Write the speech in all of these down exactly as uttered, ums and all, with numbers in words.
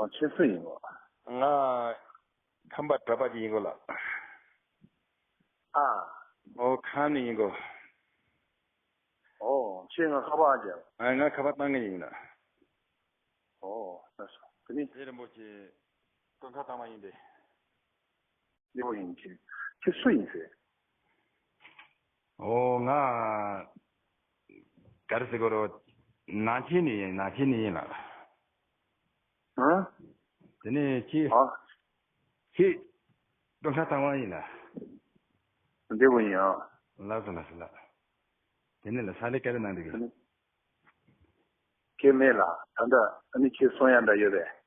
ཨ། ཁྱེད་སུ་ཡིན་གོ། ང་ཁམས་པ་གྲྭ་པ་ཅིག་ཡིན་གོ་ལགས། ཨ། ཨོ་ཁམས་ནས་ཡིན་གོ། ཨོ་ཁྱེད་ང་ཁ་པར་ཨ་ཅག་ཨ་ང་ཁ་པར་བཏང་གི་ཡིན་ལགས། ཨོ་ལགས་སོ། དེ་ནི་རྗེ་རིན་པོ་ཆེ་སྟོན་ཁ་བཏང་བ་ཡིན་ཏེ། ལེགས་པོ་ཡིན། ཁྱེད་ཁྱེད་སུ་ཡིན་ཟེར། ཨོ་ང་ག་རེ་ཟེར་དགོས་རེད། ནང་ཆེན་ནས་ཡིན། ནང་ཆེན་ནས་ཡིན་ལགས། ཨ། དེ་ནས་ཁྱེད་ཨ། ཁྱེད་སྟོན་ཁ་བཏང་བ་ཡིན་ལགས། ལེགས་པོ་ཡིན་ཨ། ལགས་སོ་ལགས་སོ་ལགས། དེ་ནས་ལགས་ས་ལེ་ག་རེ་གནང་འདུག་གི། ཁྱེད་མེད་ལགས། ད་ལྟ་ཨ་ནི་ཁྱེད་གསུང་ཡ་འདྲ་ཡོད་པས།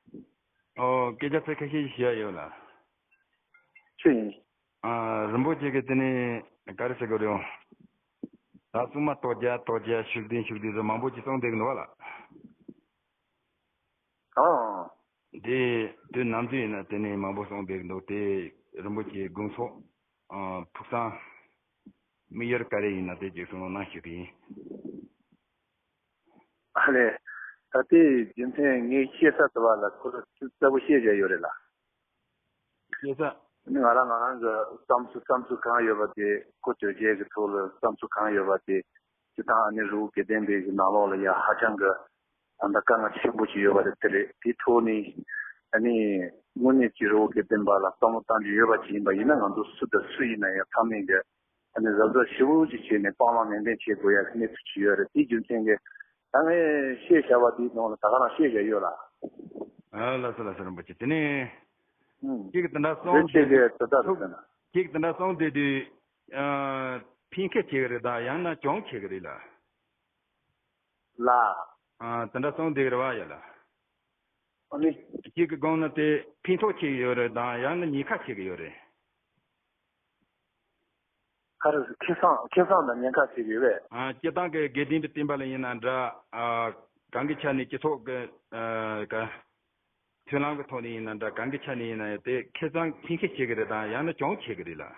ཨོ་སྐད་ཆ་ཚིག་ཁ་ཤས་ཤིག་ཞུ་ཡ་ཡོད་ལགས། ཆི་ཡིན། ཨ་རིན་པོ་ཆེ་གིས་དེ་ནས་ག་རེ་ཟེར་དགོས་རེད། ད་གཙུག་མ་རྟོགས་བརྒྱད་རྟོགས་བརྒྱད་ཤུགས་ལྡན་ཤུགས་ལྡན་ཟེར་མང་པོ་ཅིག་གསུངས་བསྡད་ཀྱི་འདུག་བ་ལགས། ཨང་། དེ་དུས་ནམ་དུས་ཡིན་ན་དེ་ནས་མང་པོ་གསུངས་བསྡད་ཀྱི་འདུག་དེ་རིན་པོ་ཆེའི་དགོངས་ཚོགས་ཨ་ཕུགས་བསམ་དམིགས་ཡུལ་ག་རེ་ཡིན་ན་དེ་ཅིག་གསུང་རོགས་གནང་ཞུ་གི་ཡིན། ཨ་ལས། ད་ལྟའི་རྒྱུ་མཚན་ངས་བཤད་ས་དུ་བ་ལ་ཁོ་རང་ཚོས་གསལ་པོ་བཤད་བཞག་ཡོད་རེད་ལ། བཤད་ས། ང་རང་ང་རང་གི་བསམ་ཚུལ་བསམ་ཚུལ་གང་ཡོད་པ་དེ་གོ་ཐོས་རྒྱལ་གྱི་ཐོག་ལ་བསམ་ཚུལ་གང་ཡོད་པ་དེ་སྤྱི་བཏང་ཨ་ནི་རི་བོ་དགེ་ལྡན་པའི་གི་ནང་ལོགས་ལ་ཡ་ཧ་ཅང་གི་ད་ལྟ་དཀའ་ངལ་ཆེན་པོ་ཞིག་ཡོད་པ་དེ་དེ་རེད། དེའི་ཐོག་ནས་ཨ་ནི་དངོས་གནས་ཀྱི་རི་བོ་དགེ་ལྡན་པ་ལ་བསམ་བློ་བཏང་རྒྱུ་ཡོད་པ་ཅིག་ཡིན་པ་ཡིན་ན་ང་ཚོ་སུ་དང་སུ་ཡིན་ན་ཡང་ཚང་མས་གི་ཨ་ནི་གཟབ་གཟབ་ཞེ་པོ་ཅིག་བྱས་ནས་སྤང་བླང་ནན་ཏན་བྱེད་དགོས་ཡ་གི་གནས་ཚུལ་ཅིག་ཡོད་རེད། དེའི་རྒྱུ་མཚན་གྱིས་ད་ངས་བཤད་བཞག་པ་དེའི་ནང་ལ་ད་ག་རང་བཤད་བཞག་ཡོད་ལ། ཨ་ལགས་སོ་ལགས་སོ་རིན་པོ་ཆེ། དེ་ནས་ཨུམ། ཁྱེད་ཀྱིས་དེ་འདྲ་བོད་གསུངས་ཆེ་དེ་གི་དེ་ལྟར་ཐུགས་ཟེར་ན། ཁྱེད་ཀྱིས་དེ་འདྲ་གསུངས་དེ་དུས་ཨ་ཕན་ཁེ་ཆེ་གི་རེད་ད་ཡང་ན་གྱོང་ཆེ་གི་རེད་ལ། ལ། ཨ་དེ་འདྲ་གསུངས་དེ་གི་རེད་བ་ཡ་ལ། ཨ་ནི། ཁྱེད་ཀྱི་དགོངས་ན་དེ་ཕན་ཐོགས་ཆེ་གི་ཡོད་རེད་དང་ཡང་ན་ཉེན་ཁ་ཆེ་གི་ཡོད་རེད། ག་རེ་ཁེ་བཟང་ཁེ་བཟང་དང་ཉེན་ཁ་ཆེ་གི་ཡོད་པས། ཨ་སྤྱིར་བཏང་གི་དགེ་ལྡན་པའི་བསྟན་པ་ལ་ཡིན་ན་འདྲ། ཨ་གང་གི་ཆ་ནས་སྤྱི་ཚོགས་ཀྱི་ཨ་ག་མཐུན་ལམ་གྱི་ཐོག་ནས་ཡིན་ན་འདྲ་གང་གི་ཆ་ནས་ཡིན་ན་ཡང་དེ་ཁེ་བཟང་ཕན་ཁེ་ཆེ་གི་རེད་དང་ཡང་ན་གྱོང་ཆེ་གི་རེད་ལ།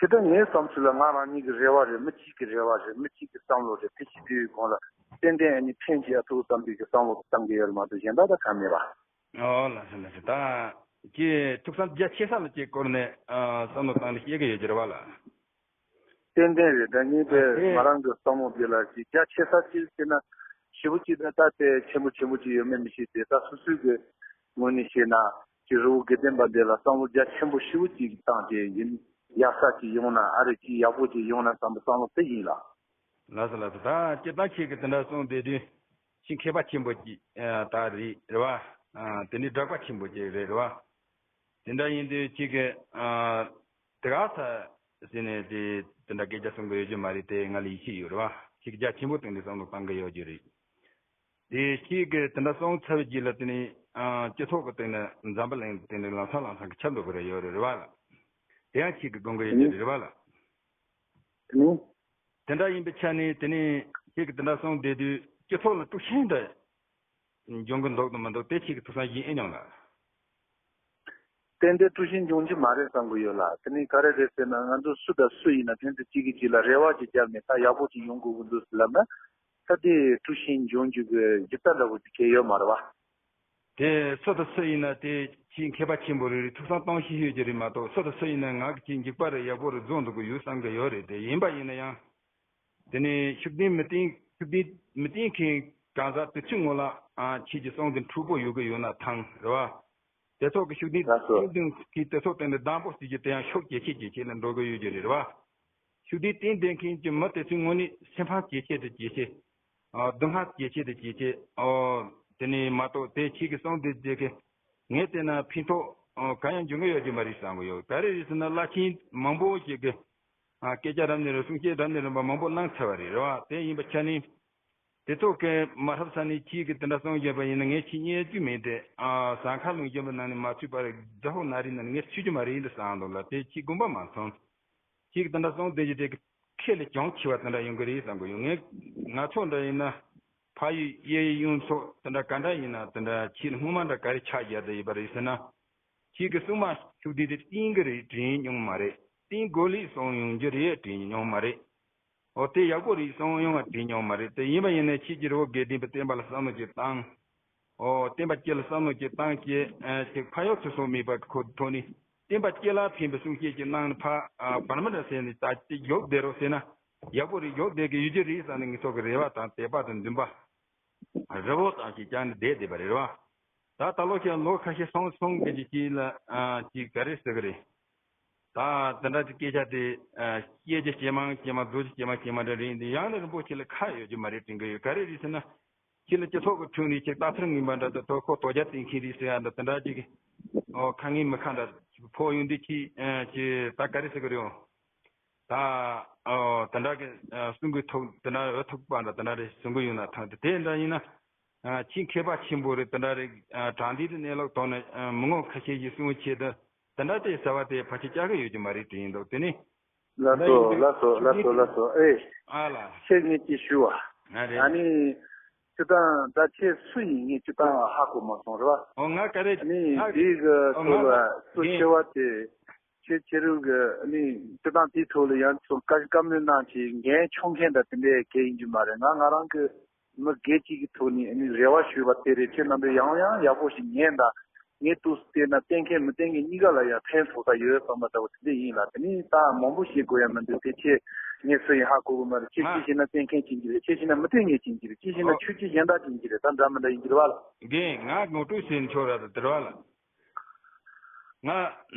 དེ་ལྟར་ངའི་བསམ་ཚུལ་ལ་ང་རང་ཉིད་ཀྱི་རེ་བ་རེད། མི་གཅིག་གི་རེ་བ་རེད། མི་གཅིག་གི་བསམ་བློ་རེད། དེ་ཞིག་དུས་གོང་ལ་ཏན་ཏན་ཨ་ནི་ཕན་གྱི་ཨ་ཐུག་བསམ་པའི་གི་བསམ་བློ་བཏང་གི་ཡོད་རེད་མ་གཏོགས་གཞན་པ་ད་གང་མེད་པ། ཨོ་ལགས་སོ་ལགས་སོ། ད་ཁྱེད་ཐུགས་བསམ་རྒྱ་ཆེ་ས་ལ་ཅིག་བསྐོར་ནས་ཨ་བསམ་བློ་བཏང་ནས་བཤད་གི་ཡོད་ཀྱི་རེད་བ་ལ། ཏན་ཏན་རེད། ད་ངས་དེ་ཨ་དེ་ང་རང་གི་བསམ་བློ་དེ་ལ་ཅིག་རྒྱ་ཆེ་ས་ཅིག་བྱས་ན་ཞེ་པོ་ཅིག་ད་ལྟ་དེ་ཆེན་པོ་ཆེན་པོ་ཅིག་ཡོད་མེད་མི་ཤེས་ཏེ་ད་སོ་སོའི་གི་ངོས་ནས་བཤད་ན་ཅིག་རི་བོ་དགེ་ལྡན་པ་འདི་ལ་བསམ་བློ་རྒྱ་ཆེན་པོ་ཞེ་པོ་ཅིག་བཏང་སྟེ་ཡིན་ཡག་ས་ཅིག་ཡོང་ན་ཨ་རེ་ཅིག་ཡག་པོ་ཅིག་ཡོང་ན་བསམ་པའི་བསམ་བློ་དེ་ཡིན་ལ། ལགས་སོ་ལགས་སོ། ད་སྤྱིར་བཏང་ཁྱེད་ཀྱིས་དེ་འདྲ་གསུངས་བསྡད་དུས་ཤིང་མཁས་པ་ཆེན་པོ་ཅིག་ཨ་ད་རེད་རེད་བ། ཨ་དེ་ནི་གྲགས་པ་ཆེན་པོ་ཅིག་རེད་རེད་བ། དེ་འདྲ་ཡིན་དུས་ཁྱེད་ཀྱིས་ཨ་དེ་ག་ས་ཟེར་ནས་དེ་དེ་འདྲ་སྐད་ཆ་གསུང་གི་ཡོད་རྒྱུ་མ་རེད་དེ་ང་ལ་ཡིད་ཆེས་ཡོད་རེད་བ། ཁྱེད་ཀྱིས་རྒྱ་ཆེན་པོ་བཏང་ནས་བསམ་བློ་བཏང་གི་ཡོད་རྒྱུ་རེད། དེ་ཁྱེད་ཀྱིས་དེ་འདྲ་གསུངས་ཚར་བའི་རྗེས་ལ་དེ་ནི་ཨ་སྤྱི་ཚོགས་ཀྱི་སྟེང་ནས་འཛམ་བུ་གླིང་སྟེང་ནས་ལམ་སང་ལམ་སང་གི་ཁྱབ་འགྲོ་གི་རེད་ཡོད་རེད་རེད་བ་ལ། དེ་ཡང་ཁྱེད་ཀྱིས་དགོངས་གི་ཡོད་རྒྱུ་རེད་རེད་བ་ལ། དེ་ནི། དེ་འདྲ་ཡིན་པའི་ཆ་ནས་དེ་ནི་ཁྱེད་ཀྱིས་དེ་འདྲ་གསུངས་བསྡད་དུས་སྤྱི་ཚོགས་ལ་དཀྲུག་ཤིང་འདྲ་འབྱུང་གི་འདུག་དང་མི་འདུག་དེ་ཁྱེད་ཀྱིས་ཐུགས་བསམ་བཞེས་ཨེ་མྱོང་ལ། ཏན་ཏན་དཀྲུག་ཤིང་འབྱུང་རྒྱུ་མ་རེད་བསམ་གི་ཡོད་ལ། དེ་ནི་ག་རེ་རེད་ཟེར་ན་ང་ཚོ་སུ་དང་སུ་ཡིན་ན་ཕན་ཚུན་གཅིག་གིས་གཅིག་ལ་རེ་བ་ཅིག་བརྒྱབ་ནས་ད་ཡག་པོ་ཅིག་ཡོང་དགོས་ཀྱི་འདུག་ལབ་ན་ད་དེ་དཀྲུག་ཤིང་འབྱུང་རྒྱུ་གི་གཞི་རྩ་འདྲ་བོ་ཅིག་གལ་ཡོད་མ་རེད་བ། དེ་སུ་དང་སུ་ཡིན་ན་དེ་ཁྱེད་མཁས་པ་ཆེན་པོ་རེད་རེད་ཐུགས་བསམ་གཏོང་ཤེས་ཤེས་ཀྱི་རེད་མ་གཏོགས་སུ་དང་སུ་ཡིན་ན་ང་གི་ཁྱེད་འཇིགས་པ་རེད་ཡག་པོ་རེད་རྫོགས་འདུག་གི་ཡོད་བསམ་གི་ཡོད་རེད། དེ་ཡིན་པ་ཡིན་ན་ཡང་དེ་ནས་ཤུགས་ལྡན་མི་བསྟེན་ཤུགས་ལྡན་མི་བསྟེན་མཁན་གང་ཟག་དེ་ཚོའི་ངོ་ལ་ཨ་ཁྱེད་ཀྱི་གསུང་དེ་འཁྲུག་པོ་ཡོད་གི་ཡོད་ན་ཐང་རེད་བ། དེ་ཚོགས་ཀྱི་ཤུགས་ལྡན་ལགས་སོ། ཤུགས་ལྡན་གྱི་དེ་ཚོགས་སྟེང་ནས་སྡང་པོ་བྱེད་རྒྱུ་དེ་ཡང་ཤུགས་ཇེ་ཆེ་ཇེ་ཆེ་ལ་འགྲོ་གི་ཡོད་རྒྱུ་རེད་བ། ཤུགས་ལྡན་བསྟེན་བསྡད་མཁན་གྱི་མི་དེ་ཚོའི་ངོ་ནས་སེམས་ཕམ་ཇེ་ཆེ་དང་ཇེ་ཆེ། ཨ་སྡུག་བསྔལ་ཇེ་ཆེ་དང་ཇེ་ཆེ། ཨོ། དེ་ནས་མ་གཏོགས་དེ་ཁྱེད་ཀྱི་གསུང་དེ་དེ་གི་ངས་བལྟས་ན་ཕན་ཐོགས་ཨོ་གང་ཡང་འབྱུང་གི་ཡོད་རྒྱུ་མ་རེད་བསམ་གི་ཡོད། ག་རེ་རེད་ཟེར་ན་བླ་ཆེན་མང་པོ་ཞིག་གི་ཨ་སྐད་ཆ་རབ་གནས་རེད་གསུང་བཤད་རབ་གནས་རིམ་པ་མང་པོ་གནང་ཚར་བ་རེད་རེད་བ། དེ་ཡིན་པ་ཆ་ནས་དེ་ཚོ་གི་མ་ཧྲབ་ས་ནས་ཁྱེད་ཀྱི་དེ་འདྲ་གསུང་བཞིན་པ་ཡིན་ན་ངས་ཁྱེད་རྙེད་རྒྱུ་མེད་དེ་ཨ་ཟངས་ཁ་རླུང་རྒྱུན་པའི་ནང་ནས་མ་ཚུད་པར་རྫ་ཧོ་ན་རི་ནང་ནས་ངས་ཚུད་རྒྱུ་མ་རེད་ཡིན་དུ་བསམ་འདུག་ལ། དེ་ཁྱེད་དགོངས་པ་མ་ཚོམ། ཁྱེད་ཀྱི་དེ་འདྲ་གསུང་བསྡད་རྒྱུ་དེ་གི་ཁེ་ལས་ཅུང་ཆེ་བ་དེ་འདྲ་ཡོང་གི་རེད་བསམ་གི་ཡོད། ངས་ང་ཚོ་འདྲ་ཡིན་ན་ཕ་ཡུལ་གཡས་གཡོན་ཚོ་དེ་འདྲ་ག་འདྲ་ཡིན་ན་དེ་འདྲ་ཁྱེད་སྔོན་མ་འདྲ་ག་རེ་ཆགས་རྒྱག་བསྡད་ཡོད་པ་རེད་ཟེར་ན། ཁྱེད་ཀྱི་གསུང་མ་ཤུགས་ལྡན་དེ་བསྟེན་གི་རེད་དྲན་མྱོང་མ་རེད། བསྟེན་དགོས་ལེ་གསུང་ཡོང་རྒྱུ་རེད་དྲན་མྱོང་མ་རེད། འོ་དེ་ཡག་པོ་རེད་གསུང་ཡོང་བ་དྲན་མྱོང་མ་རེད། དེ་ཡིན་པ་ཡིན་ན་ཁྱེད་ཀྱི་རི་བོ་དགེ་ལྡན་པའི་བསྟན་པ་ལ་བསམ་བློ་ཅིག་བཏང་། ཨོ། བསྟན་པ་སྤྱི་ལ་བསམ་བློ་ཅིག་བཏང་བྱས། ཨ། ཅིག་ཕ་ཡག་ཚུལ་སོང་མེད་པ་གི་ཁོ་ཐོག་ནས་བསྟན་པ་སྤྱི་ལ་ཕན་པའི་གསུང་བཤད་ཅིག་གནང་ནས། ཕ། ཨ། བར་མ་འདྲ་ཟེར་ནས་ད་ཅིག་ཡག་བསྡད་རོགས་ཟེར་ན། ཡག་པོ་རེད། ཡག་བསྡད་ཀྱི་ཡོད་རྒྱུ་རེད་བསམ་ནས་ངེད་ཚོ་གི་རེ་བ་དང་དད་པ་དང་འདུན་པ། རེ་བ་དང་ཅིག་བཅངས་ནས་བསྡད་བསྡད་པ་རེད་བ། ད་ད་ལོ་ཁྱེད་ལོ་ཁ་ཤས་སོང་སོང་གི་ཅིག་ཅིག་ལ། ཨ། ཅིག་ག་རེ་ཟེར་གི་རེད། ད་དེ་འདྲ་གི་སྐད་ཆ་དེ། ཨ། བཤད་རྒྱུ་ཇེ་མང་ཇེ་མང་། བཟོ་རྒྱུ་ཇེ་མང་ཇེ་མང་འདྲ་རེད། འདི་ཡང་ན་རིན་པོ་ཆེ་ལ་ཁ་ཡོད་རྒྱུ་མ་རེད་དྲན་གི་ཡོད། ག་རེ་རེད་ཟེར་ན། ཁྱེད་ལ་སྤྱི་ཚོགས་ཀྱི་ཁྲོད་ནས་ཁྱེད་རྟ་ཐར་ངན་པ་འདྲ་དང་། ཐོ་ཁོ་དོ་རྒྱ་བསྟན་མཁན་རེད་ཟེར་ཡ་འདྲ། དེ་འདྲ་ཅིག་ཨོ། ཁ་ངན་མི་ཁ་འདྲ་ཕོག་ཡོང་དུས་ཁྱེད། ཨ། ཁྱེད་ད་ག་རེ་ཟེར་གི་རེད། ད། ཨོ། དེ་འདྲ་གི། ཨ། གསུང་གི་ཐུག་དེ་འདྲ་འུ་ཐུག་པ་འདྲ་དེ་འདྲ་རེ་གསུང་གི་ཡོང་ན་ཐང་། དེ་དེ་འདྲ་ཡིན་ན། ཨ། ཁྱེད་མཁས་པ་ཆེན་པོ་རེད། དེ་འདྲ་རེད། ཨ། དྲང་བདེན་དུ་གནས་ལུགས་ཐོག་ནས། ཨ། མི་ངོ་ཁ་ཤས་ཀྱིས་གསུང་ཆེད་དུ་དེ་འདྲ་དེ་ཟེར་བ་དེ་ཕལ་ཆེར་བྱ་གི་ཡོད་རྒྱུ་མ་རེད་དྲན་གྱི་འདུག་དེ་ནི། ལགས་སོ། ལགས་སོ། ལགས་སོ། ལགས་སོ། ཨེ། ཨ་ལ། ཁྱེད་ངས་ཅིག་ཞུ་བ། ཨ་རེད། ཨ་ནི། སྤྱིར་བཏང་ད་ཁྱེད་སུ་ཡིན་ངས་སྤྱིར་བཏང་ཧ་གོ་མ་སོང་རེད་བ། ཨོ། ང་ག་རེ། ཨ་ནི་ཧ། དེའི་གི་ཨོ། ཐོག་ལ་ང་སུ་རྒན་ཆེ་བ་དེ། ཁྱེད་ཁྱེད་རང་གི་ཨ་ནི་སྤྱིར་བཏང་དེའི་ཐོག་ལ་ཡང་ཚོ་བཀའ་བཀའ་མོལ་གནང་བྱས། འགན་འཁྱོངས་མཁན་འདྲ་དེ་འདྲའི་གལ་ཡིན་རྒྱུ་མ་རེད། ང་ང་རང་གི་མི་སྒེར་གཅིག་གི་ཐོག་ནས་ཨ་ནི་རེ་བ་ཞུས་པ་དེ་རེད། ཁྱེད་རྣམ་པས་ཡང་ཡང་ཡག་པོ་ཞིག་ཉན་དང་། ངས་འདུག་སེ་བལྟས་ན་བསྟེན་མཁན་མི་བསྟེན་མཁན་གཉིས་ཀ་ལ་ཡང་ཕན་ཐོགས་ས་ཡོད་བསམ་པ་འདྲ་བོ་དེ་འདྲ་ཡིན་ལ། དེ་ནི་ད་མང་པོ་བཤད་དགོས་ཡ་མི་འདུག་དེ་ཁྱེད་ངས་སུ་ཡིན་ཧ་གོ་གི་མ་རེད། ཁྱེད་ཅི་བྱས་ན་བསྟེན་མཁན་ཅིག་གི་རེད། ཅི་བྱས་ན་མི་བསྟེན་མཁན་ཅིག་གི་རེད། ཅི་བྱས་ན་ཨོ། ཆོས་བྱེད་གཞན་དག་ཅིག་གི་རེད། ད་འདྲ་མི་འདྲ་ཡིན་གྱི་རེད་བ་ལ། རྒན། ང་ངོ་སྤྲོད་བྱེད་ཆོག་ར་དེ་རེད་བ་ལ། ང་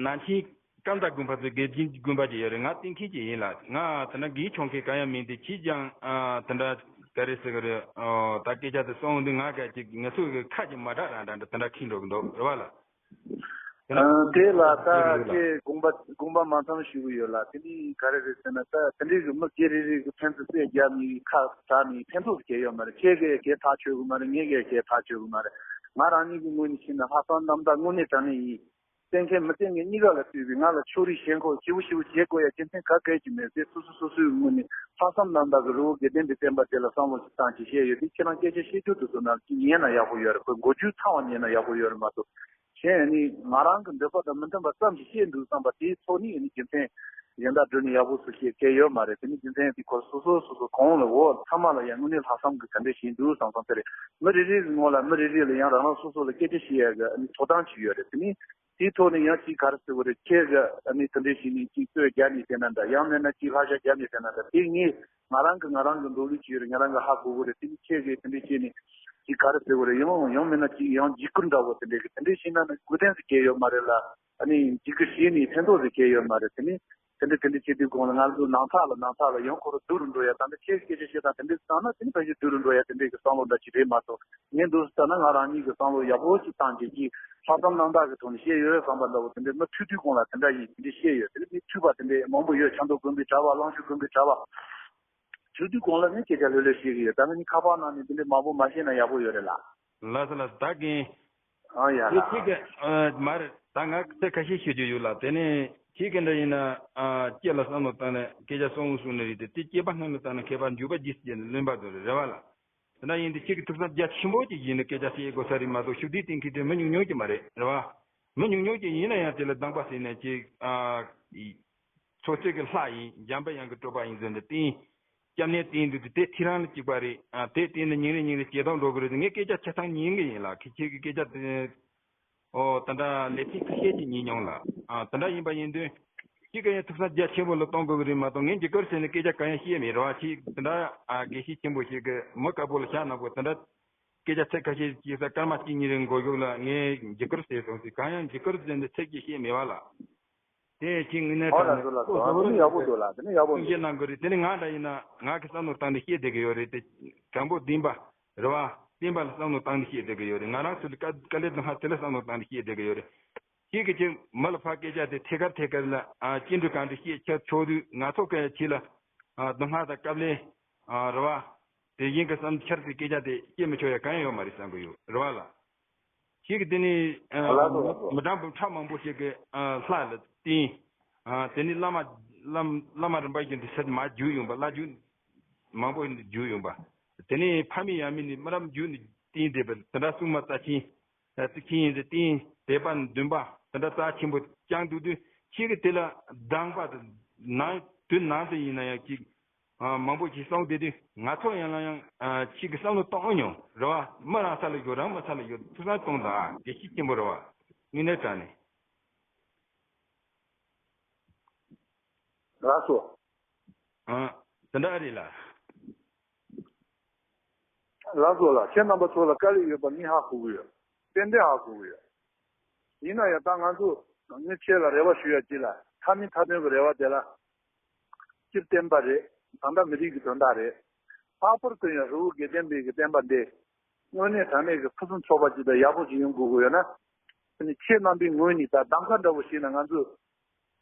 ནང་ཆེན་ཀམ་མདའ་དགོན་པ་ཚོའི་དགེ་རྒན་དགོན་པ་ཅིག་ཡོད་རེད། ང་བསྟེན་མཁན་ཅིག་ཡིན་ལ། ང་དེ་ན་དགེ་ཆོག་མཁན་གང་ཡང་མིན་ཏེ། ཁྱེད་ཀྱང་ཨ་དེ་འདྲ་ག་རེ་ཟེར་གི་རེད། ཨོ། ད་སྐད་ཆ་དེ་གསུངས་དུས་ང་ག་ཅིག་ང་ཚོ་གི་ཁ་ཅིག་མ་གྲགས་རང་འདྲ་འདྲ་དེ་འདྲ་ཁེངས་འགྲོ་གི་འདུག་རེད་བ་ལ། དེ་ལ་ཨ་དེ་ལ་ད་ཡོད་ལ། ཁྱེད་དགོངས་པ་དགོངས་པ་མ་ཚོམ་ཞུ་གི་ཡོད་ལ། དེ་ནི་ག་རེ་རེད་ཟེར་ན། ད་དེ་འདྲའི་གི་མི་སྒེར་རེ་རེ་གི་ཕན་ཚུན་བསད་རྒྱབ་ནས་ཁ་གྲགས་ནས་ཕན་ཐོགས་ཀྱི་ཡོད་མ་རེད། ཁྱེད་ཀྱིས་གས་ཐག་ཆོད་གི་མ་རེད། ངས་གས་གས་ཐག་ཆོད་གི་མ་རེད། ང་རང་ཉིད་ཀྱི་ངོས་ནས་བཤད་ན་ལྷག་བསམ་རྣམ་དག་དངོས་གནས་དྲང་གནས་ཡིན། བསྟེན་མཁན་མི་བསྟེན་མཁན་གཉིས་ཀ་ལ་ལྟོས་པའི་ང་ལ་ཕྱོགས་རིས་ཞེན་ཁོག་ཞེ་པོ་ཞེ་པོ་བྱེད་དགོས་ཡ་རྒྱུ་མཚན་ག་གེ་ཅིག་མེད་ཟེར། སོ་སོ་སོ་སོའི་ངོས་ནས་ལྷག་བསམ་རྣམ་དག་གི་རི་བོ་དགེ་ལྡན་པའི་བསྟན་པ་དེ་ལ་བསམ་བློ་ཞིག་བཏང་ཅིག་བཤད་ཡོད་དེ། ཁྱེད་རང་སྐད་ཆ་བཤད་རྒྱུ་དེ་ཚོ་ནང་ཅིག་ཉན་ན་ཡག་པོ་ཡོད་རེད། ཁོས་མགོ་མཇུག་ཚང་བ་ཉན་ན་ཡག་པོ་ཡོད་རེད་མ་གཏོགས། གཞན་ནི་ང་རང་གི་འདོད་པ་དང་མི་མཐུན་པ་ཙམ་ཞིག་བཤད་འདུག་བསམ་པ་དེའི་ཐོག་ནས་ནི་རྒྱུ་མཚན་གཞན་དག་བསྒྲུབ་ནས་ཡག་པོ་སུ་བཤད་གལ་ཡོད་མ་རེད། དེ་ནི་རྒྱུ་མཚན་དེ་ཁོ་སོ་སོ་སོ་སོ་གང་ལ་འོ་ཚང་མ་ལ་ཡང་དངོས་གནས་ལྷག་བསམ་གི་ག་འདྲ་ཞིག་འདུག་བསམ་བསམ་དེ་རེད། མི་རེ་རེ་གི་ངོ་ལ་མི་རེ་རེ་ལ་ཡང་རང་རང་སོ་སོ་ལ་སྐད་ཆ་བཤད་ཡ་གི་ནི་ཐོབ་ཐང་ཅིག་ཡོད་རེད། དེ་ནི་དེའི་ཐོག་ནས་ཡང་ཅིག་ག་རེ་ཟེར་དགོས་རེད། ཁྱེད་ཀྱི་ནི་དེ་འདྲ་ཞིག་ནི་ཅིག་བསྟོད་རྒྱབ་ནས་བསྡད་ན་འདྲ། ཡང་མིན་ན་ཅིག་བསླབ་བྱ་རྒྱབ་ནས་བསྡད་ན་འདྲ། དེ་ངས་ང་རང་གི་ང་རང་གི་འདོད་ལུགས་ཅིག་ཡོད་རེད། ང་རང་གི་ཧ་གོ་གི་རེད། དེ་ནི་ཁྱེད་ཀྱིས་དེ་འདྲ་བྱས་ནས་ཅིག་ག་རེ་ཟེར་དགོས་རེད། ཡང་ཡང་མིན་ན་ཅིག་ཡང་འཇིགས་སྐུལ་འདྲ་བོ་དེ་འདྲ་གི་དེ་འདྲ་བྱས་ན་ནི་དགོས་དོན་ཟེར་གྱི་ཡོད་མ་རེད་ལ། ཨ་ནི་འཇིགས་སྐུལ་བྱས་ནས་ཕན་ཐོགས་ཟེར་གྱི་ཡོད་མ་རེད། དེ་ནི་དེ་འདྲ་དེ་འདྲ་བྱེད་དུས་གོང་ལ་ང་ཚོ་ནང་ཚགས་ལ་ནང་ཚགས་ལ་ཡང་ཁོ་རང་སྡུག་རུ་འགྲོ་ཡ། ད་འདི་ཁྱེད་ཀྱི་སྐད་ཆ་བཤད་སྟངས་དེ་འདྲ་བཏང་ན་དེ་ནི་ཕལ་ཆེར་སྡུག་རུ་འགྲོ་ཡ་དེ་འདྲ་གི་བསམ་བློ་འདྲ་ཅིག་རེད་མ་གཏོགས། ངས་འདུག་ཟེར་ལྟ་ན་ང་རང་ཉིད་ཀྱི་བསམ་བློ་ཡག་པོ་ཞིག་བཏང་རྗེས་ཀྱི་ལྷག་བསམ་རྣམ་དག་གི་ཐོག་ནས་བཤད་ཡོད་བསམ་པ་འདྲ་བོ་དེ་འདྲའི་མི་ཐུག་དུས་གོང་ལ་དེ་འདྲ་ཡིན། དེ་འདྲ་བཤད་ཡོད། དེ་འདྲའི་མི་ཐུག་པ་དེ་འདྲའི་མང་པོ་ཡོད། ཆབ་མདོ་དགོན་པའི་གྲྭ་པ། གླང་ཆེན་དགོན་པའི་གྲྭ་པ། ཐུག་དུས་གོང་ལ་ངས་སྐད་ཆ་ལྷོད་ལྷོད་བཤད་ཀྱི་ཡོད། ད་ངས་ཁ་པར་ནང་ནས་དེ་འདྲའི་མང་པོ་མ་བཤད་ན་ཡག་པོ་ཡོད་རེད་ལ། ལགས་སོ་ལགས་སོ། ད་རྒན། ཨ་ཡ་དེ་ལགས། གཅིག་གི་ཨ་མ་རེད། ད་ང་ཚིག་ཁ་ཤས་ཤོད་རྒྱུ་ཡོད་ལ། དེ་ནས་ཁྱེད་ཀྱི་འདྲ་ཡིན་ན། ཨ་སྐྱེས་ལ་བསམ་བློ་བཏང་ནས་སྐད་ཆ་གསུང་གསུང་ནི་རེད་དེ། དེ་སྐྱེས་པ་སྔོན་ལ་བཏང་ན་མཁས་པ་འཇུག་པ་རྗེས་སུ་བྱས་ནས་བློན་པོ་དེ་རེད། རེད་བ་ལ། དེ་འདྲ་ཡིན་དུས་ཁྱེད་ཀྱི་ཐུགས་བསམ་རྒྱ་ཆེན་པོ་ཅིག་ཡིན་ན་སྐད་ཆ་བཤད་དགོས་ས་རེད་མ་གཏོགས། ཤུགས་ལྡན་བསྟེན་མཁན་དེ་མི་ཉུང་ཉུང་ཅིག་མ་རེད། རེད་བ། མི་ཉུང་ཉུང་ཅིག་ཡིན་ན་ཡང་དེ་ལ་སྡང་པ་ཟེར་ནས་ཅིག་ཨ་ཚོགས་གཙོ་གི་ལྷ་ཡིན། འཇམ་པའི་དབྱངས་ཀྱི་སྤྲུལ་པ་ཡིན་ཟེར་ནས་བསྟེན། སྐྱབས་གནས་བསྟེན་དུས་དེ་ཐེངས་རང་ལ་གཅིག་པ་རེད། ཨ་དེ་བསྟེན་ནས་ཉིན་རེ་ཉིན་རེ་ཇེ་དྭངས་འགྲོ་གི་རེད། ངས་སྐད་ཆ་ཆ་ཚང་ཉན་གི་ཡིན་ལ། ཁྱེད་ཁྱེད་ཀྱི་སྐད་ཆ་དེ། ཨོ། དེ་འདྲ་ལེ་ཚན་ཁ་ཤས་ཅིག་ཉན་མྱོང་ལ། ཨ་དེ་འདྲ་ཡིན་པ་ཡིན་དུས་ཁྱེད་ཀྱི་ཡང་ཐུགས་བསམ་རྒྱ་ཆེན་པོ་ལ་གཏོང་དགོས་ཀྱི་རེད་མ་གཏོགས། ངས་འཇིགས་སྐུལ་ཟེར་ནས་སྐད་ཆ་གང་ཡང་བཤད་མེད་རེད་བ། ཁྱེད་དེ་འདྲ་ཨ་དགེ་བཤེས་ཆེན་པོ་ཞིག་གི་མི་དཀར་པོ་ལ་ཤ་ནག་པོ་དེ་འདྲ་སྐད་ཆ་ཚིག་ཁ་ཤས་ཅིག་ས་སྐར་མ་གཅིག་གཉིས་རིང་མགོ་གཞུག་ལ་ངས་འཇིགས་སྐུལ་ཟེར་སོང་ཟེར། གང་ཡང་འཇིགས་སྐུལ་ཟེར་ནས་ཚིག་ཅིག་བཤད་མེད་བ་ལ། དེ་ཁྱེད་དངོས་གནས་ཨོ་དྲང་ལགས་སོ། ལགས་སོ། ཨོ་དེ་ནི་ཡག་པོ་འདུག་ལ། དེ་ནི་ཡག་པོ་འདུག། གསུང་བཤད་གནང་དགོས་རེད། དེ་ནི་ང་འདྲ་ཡིན་ན་ང་གི་བསམ་བློ་བཏང་ནས་བཤད་བསྡད་ཀྱི་ཡོད་རེད་དེ། དྲང་པོ་བདེན་པ་རེད་བ། བསྟན་པ་ལ་བསམ་བློ་བཏང་ནས་བཤད་བསྡད་ཀྱི་ཡོད་རེད། ང་རང་ཚོ་ལ་དཀའ་དཀའ་ལས་དང་ཧ་དེ་ལ་བསམ་བློ་བཏང་ནས་བཤད་བསྡད་ཀྱི་ཡོད་རེད། ཁྱེད་ཀྱི་ཅིག་མི་ལ་ཕར་སྐད་ཆ་དེ་ཐད་ཀར་ཐད་ཀར་ལ་ཨ་སྐྱིད་འགྲོ་གང་འདྲ་བཤད་ཆོག་དུས། ང་ཚོ་གི་ཁྱེད་ལ་ཨ་སྡུག་བསྔལ་དང་དཀའ་ལས་ཨ་རེད་བ། དེ་བཞིན་གྱི་བསམ་འཆར་གྱི་སྐད་ཆ་དེ་བཤད་མི་ཆོག་ཡ་གང་ཡང་ཡོད་མ་རེད་བསམ་གྱི་ཡོད་རེད་བ་ལ། ཁྱེད་ཀྱིས་དེ་ནས་ཨ་ལགས་སོ། ལགས་སོ། མི་དྲང་པོ་ཕྲ་མང་པོ་ཞིག་གིས་ཨ་ལྷ་ལ་བསྟེན། ཨ་དེ་ནས་བླ་མ་བླ་བླ་མ་རིམ་པ་བཞིན་དུ་ཕྱིར་མར་བརྒྱུད་ཡོང་པ། བླ་བརྒྱུད་མང་པོ་ཞིག་བརྒྱུད་ཡོང་པ། དེ་ནས་ཕ་མེས་ཡང་མེས་ནས་སྨ་རམ་བརྒྱུད་ནས་བསྟེན་བསྡད་པ། དེ་འདྲ་སྲུང་མ་རྩ་ཆེན། ཨ་ཙི་ཁྱེད་ཡིན་ཟེར་བསྟེན་དད་པ་འདུན་པ་དེ་འདྲ་རྩ་ཆེན་པོ་བཅངས་འདུག་དུས། ཁྱེད་ཀྱིས་དེ་ལ་སྡང་པ་དང་ནང་དུ་ནང་དུ་ཡིན་ན་ཡང་ཅིག་ཨ། མང་པོ་ཞིག་གསུངས་བསྡད་དུས་ང་ཚོ་ཡང་ན་ཡང་། ཨ། ཁྱེད་ཀྱི་བསམ་བློ་གཏོང་མྱོང་རེད་བ། མི་རང་ས་ལ་ཡོད་རང་མི་ས་ལ་ཡོད། ཐུགས་བསམ་གཏོང་དང་། ཨ། དགེ་བཤེས་ཆེན་པོ་རེད་བ། དངོས་གནས་དྲང་གནས། ལགས་སོ། ཨ། དེ་འདྲ་རེད་ལ། ལགས་སོ་ལགས། ཁྱེད་རྣམ་པ་ཚོ་ལ་དཀའ་ལས་ཡོད་པ་ངས་ཧ་གོ་གི་ཡོད། ཏན་ཏན་ཧ་གོ་གི་ཡོད། ཡིན་ན་ཡང་ད་ང་ཚོ་ངས་ཁྱེད་ལ་རེ་བ་ཞུ་ཡ་ཅིག་ལ། མཐའ་མའི་མཐའ་དོན་གྱི་རེ་བ་དེ་ལ། སྤྱིར་བསྟན་པ་རེད། ད་ལྟ་མི་རིགས་ཀྱི་དོན་དག་རེད། ལྷག་པར་དུ་ཡང་རི་བོ་དགེ་ལྡན་པའི་གི་བསྟན་པ་འདི་དངོས་གནས་དྲང་གནས་ཀྱི་ཕུན་སུམ་ཚོགས་པ་ཅིག་དང་ཡག་པོ་ཅིག་ཡོང་དགོས་ཀྱི་ཡོད་ན། དེ་ནི་ཁྱེད་རྣམ་པའི་ངོས་ནས་ད་གདམ་ག་འདྲ་བོ་བྱས་ན་ང་ཚོས་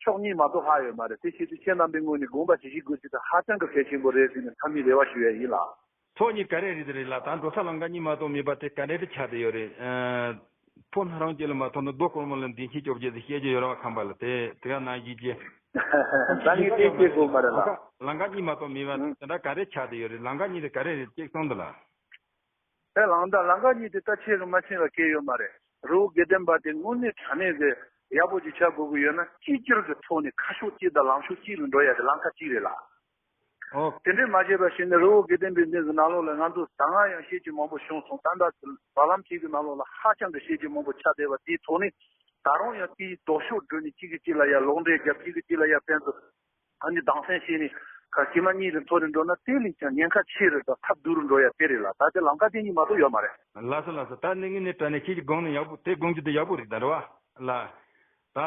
ཕྱོགས་གཉིས་མ་གཏོགས་ལྷག་ཡོད་མ་རེད། དེ་བྱེད་དུས་ཁྱེད་རྣམ་པའི་ངོས་ནས་དགོངས་པ་ཇི་བཞིན་དགོས་ཅིག་དང་ཧ་ཅང་གི་གལ་ཆེན་པོ་རེད་ཟེར་ནས་མཐའ་མའི་རེ་བ་ཞུ་ཡ་ཡིན་ལགས། ཕྱོགས་གཉིས་ག་རེ་རེད་དེ་རེད་ལ། ད་འགྲོ་ས་ལམ་ཁ་གཉིས་མ་གཏོགས་མེད་པ་དེ་ག་འདྲ་དེ་ཆགས་བསྡད་ཡོད་རེད། ཨ། ཕོ་སྣ་རང་སྐྱེ་ལ་མ་ཐོག་ན་རྡོ་གོར་མོ་ལ་མདུན་ཤེས་སྐྱོབ་རྒྱུ་དེ་བཤད་རྒྱུ་ཡོད་ར་བ། ཁམས་པ་ལ་དེ་དེ་ག་ནང་བཞིན་གྱི། ད་ངས་བལྟས་བལྟས་དགོས་མ་རེད་ལ། ལམ་ཁ་གཉིས་མ་གཏོགས་མེད་པ་དེ་འདྲ་ག་རེ་ཆགས་བསྡད་ཡོད་རེད། ལམ་ཁ་གཉིས་དེ་ག་རེ་རེད་ཅེས་གསུངས་འདུག་ལ། ཨེ་ལགས། ད་ལམ་ཁ་གཉིས་དེ་ད་ཁྱེད་ཀྱིས་མ་ཤེས་པ་གང་ཡང་ཡོད་མ་རེད། རི་བོ་དགེ་ལྡན་པ་དེ་དངོས་གནས་དྲང་གནས་ཀྱི་ཡག་པོ་ཅིག་ཆགས་དགོས་ཀྱི་ཡོད་ན་གཅིག་གྱུར་གྱི་ཐོག་ནས་ཁ་ཕྱོགས་གཅིག་དང་ལངས་ཕྱོགས་གཅིག་ལ་འགྲོ་ཡ་དེ་ལམ་ཁ་གཅིག་རེད་ལ། ཨོ། དེ་འདྲས་མ་བྱས་པ་ཞིག་ནི་རི་བོ་དགེ་ལྡན་པའི་གནས་ཀྱི་ནང་ལོགས་ལ་ང་ཚོ་ད་སྔ་ཡང་བཤད་རྒྱུ་མང་པོ་བྱུང་སོང་། ད་ལྟ་བར་ལམ་ཅིག་གི་ནང་ལོགས་ལ་ཧ་ཅང་གི་བཤད་རྒྱུ་མང་པོ་ཆགས་བསྡད་པ་དེའི་ཐོག་ནས་ད་རུང་ཡང་དེའི་ལྡོག་ཕྱོགས་བསྒྲུབས་ནས་གཅིག་གིས་གཅིག་ལ་ཡ་ལོག་འགྲེལ་རྒྱབ། གཅིག་གིས་གཅིག་ལ་ཡ་ཕན་ཚུན་ཨ་ནི་སྡང་སེམས་བྱས་ནས་ཁ་གཅིག་མ་གཉིས་ལ་འཐོར་རེ་འགྲོ་ན་དེ་ལས་ཀྱང་ཉེན་ཁ་ཆེ་རེད། ད་ཐབས་སྡུག་རུ་འགྲོ་ཡ་དེ་རེད་ལ། ད་དེ་ལམ་ཁ་དེ་གཉིས་མ་གཏོགས་ཡོད་མ་རེད། ལགས་སོ་ལགས་སོ། ད་ནི་ངས་ནི་དྲང་གནས་ཁྱེད་ཀྱི་དགོངས་ནས་ཡག་པོ་དེ་དགོངས་རྒྱུ་དེ་ཡག་པོ་རེད་ད་རེད་བ་ལ། ད་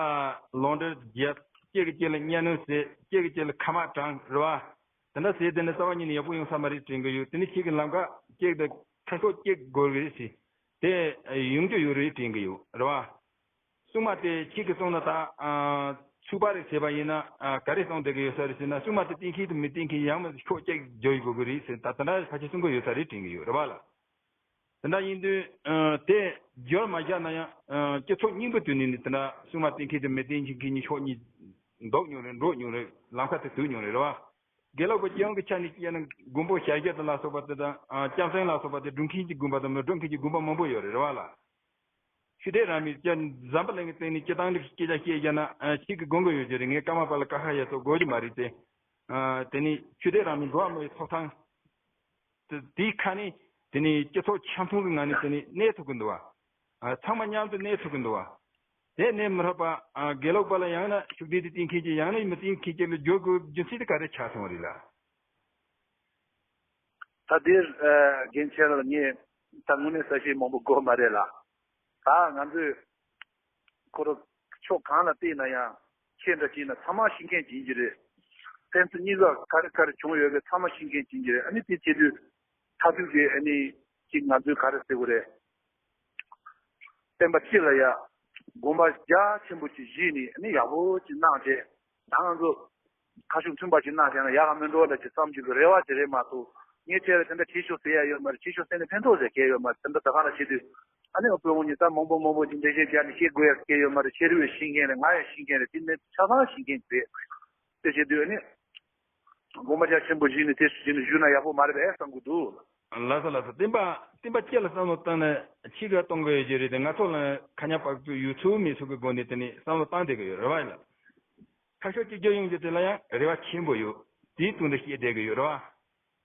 ལོག་འགྲེལ་རྒྱབ། གཅིག་གིས་གཅིག་ལ་གཉའ་གནོན་བྱེད། གཅིག་གིས་གཅིག་ལ་ཁ་དམག་དྲངས་རེད་བ། དེ་འདྲ་བྱས་དེ་ནི་རྩ་བ་ཉིད་ནས་ཡག་པོ་ཡོང་ས་མ་རེད་དྲན་གི་ཡོད། དེ་ནི་ཁྱེད་ཀྱི་ལམ་ཁ་གཅིག་དང་ཁ་ཕྱོགས་གཅིག་དགོས་རེད་ཟེར། དེ་ཡོང་རྒྱུ་ཡོད་རེད་དྲན་གི་ཡོད་རེད་བ། སྲུང་མ་དེ་ཁྱེད་ཀྱིས་སོང་ན་ད་ཚུགས་པ་རེད་ཟེར་བ་ཡིན་ན་ག་རེ་སོང་བསྡད་གི་ཡོད་ས་རེད་ཟེར་ན། སྲུང་མ་དེ་བསྟེན་མཁན་དང་མི་བསྟེན་མཁན་ཡང་མི་ཕྱོགས་གཅིག་བརྗོད་དགོས་གི་རེད་ཟེར། ད་དེ་འདྲ་ཕལ་ཆེར་གསུང་གི་ཡོད་ས་རེད་དྲན་གི་ཡོད་རེད་བ་ལ། དེ་འདྲ་ཡིན་དུས་དེ་བརྗོད་མ་བཞག་ན་ཡང་སྤྱི་ཚོགས་རྙིང་པའི་དུས་ནས་ནི་དེ་འདྲ་སྲུང་མ་བསྟེན་མཁན་དང་མི་བསྟེན་མཁན་གཉིས་ཕྱོགས་གཉིས་འདོགས་མྱོང་རེད། འགྲོགས་མྱོང་རེད། ལམ་ཁ་དེ་བསྡུར་མྱོང་རེད་རེད་བ། དགེ་ལུགས་པ་སྤྱི་ཡོངས་ཀྱི་ཆ་ནས་བཤད་ན་མགོན་པོ་ཞལ་བཞི་དང་ལ་སོགས་པ་དེ་དང་། ཨ། སྐྱབས་མགོན་ལ་སོགས་པ་དེ་སྒྲུབ་མཁན་གྱི་དགོན་པ་དང་མི་སྒྲུབ་མཁན་གྱི་དགོན་པ་མང་པོ་ཡོད་རེད་རེད་བ་ལ། ཆོས་དད་རང་མོས་ཀྱི་འཛམ་བུ་གླིང་གི་སྟེང་ནས་སྤྱི་བཏང་གི་སྐད་ཆ་བཤད་བཞག་ན། ཨ། ཁྱེད་ཀྱིས་དགོངས་ཀྱི་ཡོད་ཀྱི་རེད། ངས་ཀརྨ་པ་ལ་ཀ་ཁ་ཡ་ཚོ་དགོས་ཀྱི་མ་རེད་དེ། ཨ། དེ་ནས་ཆོས་དད་རང་མོས་འགྲོ་བ་མིའི་ཐོབ་ཐང་དེ་དེའི་ཁ་ནས་དེ་ནས་སྤྱི་ཚོགས་འཆམ་མཐུན་གྱི་ངང་ནས་དེ་ནས་གནས་ཐུབ་ཀྱི་འདུག་བ། ཨ། ཚང་མ་མཉམ་དུ་གནས་ཐུབ་ཀྱི་འདུག་བ། དེ་གནས་མི་ཐུབ་པ། ཨ། དགེ་ལུགས་པ་ལ་ཡང་ན་ཤུགས་ལྡན་དུ་བསྟེན་མཁན་གྱིས་ཡང་ན་མི་བསྟེན་མཁན་གྱིས་ལ་བརྗོད་དགོས་རྒྱུ་མཚན་དེ་ག་རེ་ཆགས་སོང་བ་རེད་ལ། ད་དེར་རྒན་ཁྱེད་ལ་ངས་ད་དངོས་གནས་གསལ་བཤད་མང་པོ་དགོས་མ་རེད་ལ། ད་ང་ཚོས་ཁོ་རང་ཕྱོགས་གང་ལ་བལྟས་ན་ཡང་ཁྱེད་འདྲ་བྱས་ན་ཚང་མ་ཤེས་མཁན་ཅིག་ཡིན་གྱི་རེད། ཕན་ཚུན་གཉིས་ཀ་ག་རེ་ག་རེ་བྱུང་ཡོད་པའི་ཚང་མ་ཤེས་མཁན་ཅིག་ཡིན་གྱི་རེད། ཨ་ནི་དེ་བྱེད་དུས་མཐར་ཐུག་གི་ཨ་ནི་ཅིག་ང་ཚོས་ག་རེ་ཟེར་དགོས་རེད། བསྟན་པ་སྤྱི་ལ་ཡ་དགོངས་པ་རྒྱ་ཆེན་པོ་ཅིག་བཞེས་ནས་ཨ་ནི་ཡག་པོ་ཅིག་གནང་བྱས། ད་ང་ཚོ་ཁ་ཕྱོགས་མཐུན་པ་ཅིག་གནང་བྱས་ན་ཡག་ག་མི་འགྲོ་ལ་ཅིག་བསམ་རྒྱུ་གི་རེ་བ་ཅིག་རེད་མ་གཏོགས། ངས་བྱས་ལ་དེ་འདྲ་བྱེད་ཤོག་ཟེར་ཡ་ཡོད་མ་རེད། བྱེད་ཤོག་ཟེར་ནས་ཕན་ཐོགས་ཟེར་གལ་ཡོད་མ་རེད། དེ་འདྲ་ད་ག་རང་བྱེད་དུས་ཨ་ནི་ཨ་ཕོ་ངོ་ཉིད་ད་མང་པོ་མང་པོ་ཅིག་འགྲེལ་བཤད་རྒྱག་ནས་བཤད་དགོས་ཡ་གལ་ཡོད་མ་རེད། ཁྱེད་རང་ཡང་ཤེས་མཁན་རེད། ང་ཡང་ཤེས་མཁན་རེད། དེ་ནས་ཆ་ཚང་ཤེས་མཁན་རེད། དེ་བྱེད་དུས་ཨ་ནི་དགོངས་པ་རྒྱ་ཆེན་པོ་བཞེས་ནས་དེ་བྱས་ནས་བཞུགས་ན་ཡག་པོ་མ་རེད་པས་བསམ་གྱི་འདུག། ལགས་སོ་ལགས་སོ། བསྟན་པ་བསྟན་པ་སྤྱི་ལ་བསམ་བློ་བཏང་ན་ཕྱི་ལ་གཏོང་དགོས་ཡོད་ཀྱི་རེད་དེ། ང་ཚོ་ལ་ཁ་ཉག་པག་ཚུགས་ཡོད་ཚུལ་མེད་ཚུལ་གྱི་སྒོ་ནས་དེ་ནས་བསམ་བློ་བཏང་བསྡད་ཀྱི་ཡོད་རེད་བ་ཡིན་ལ། ཁ་ཕྱོགས་གཅིག་གྱུར་ཡོང་རྒྱུ་དེ་ལ་ཡང་རེ་བ་ཆེན་པོ་ཡོད། དེའི་དོན་དུ་བཤད་བསྡད་ཀྱི་ཡོད་རེད་བ།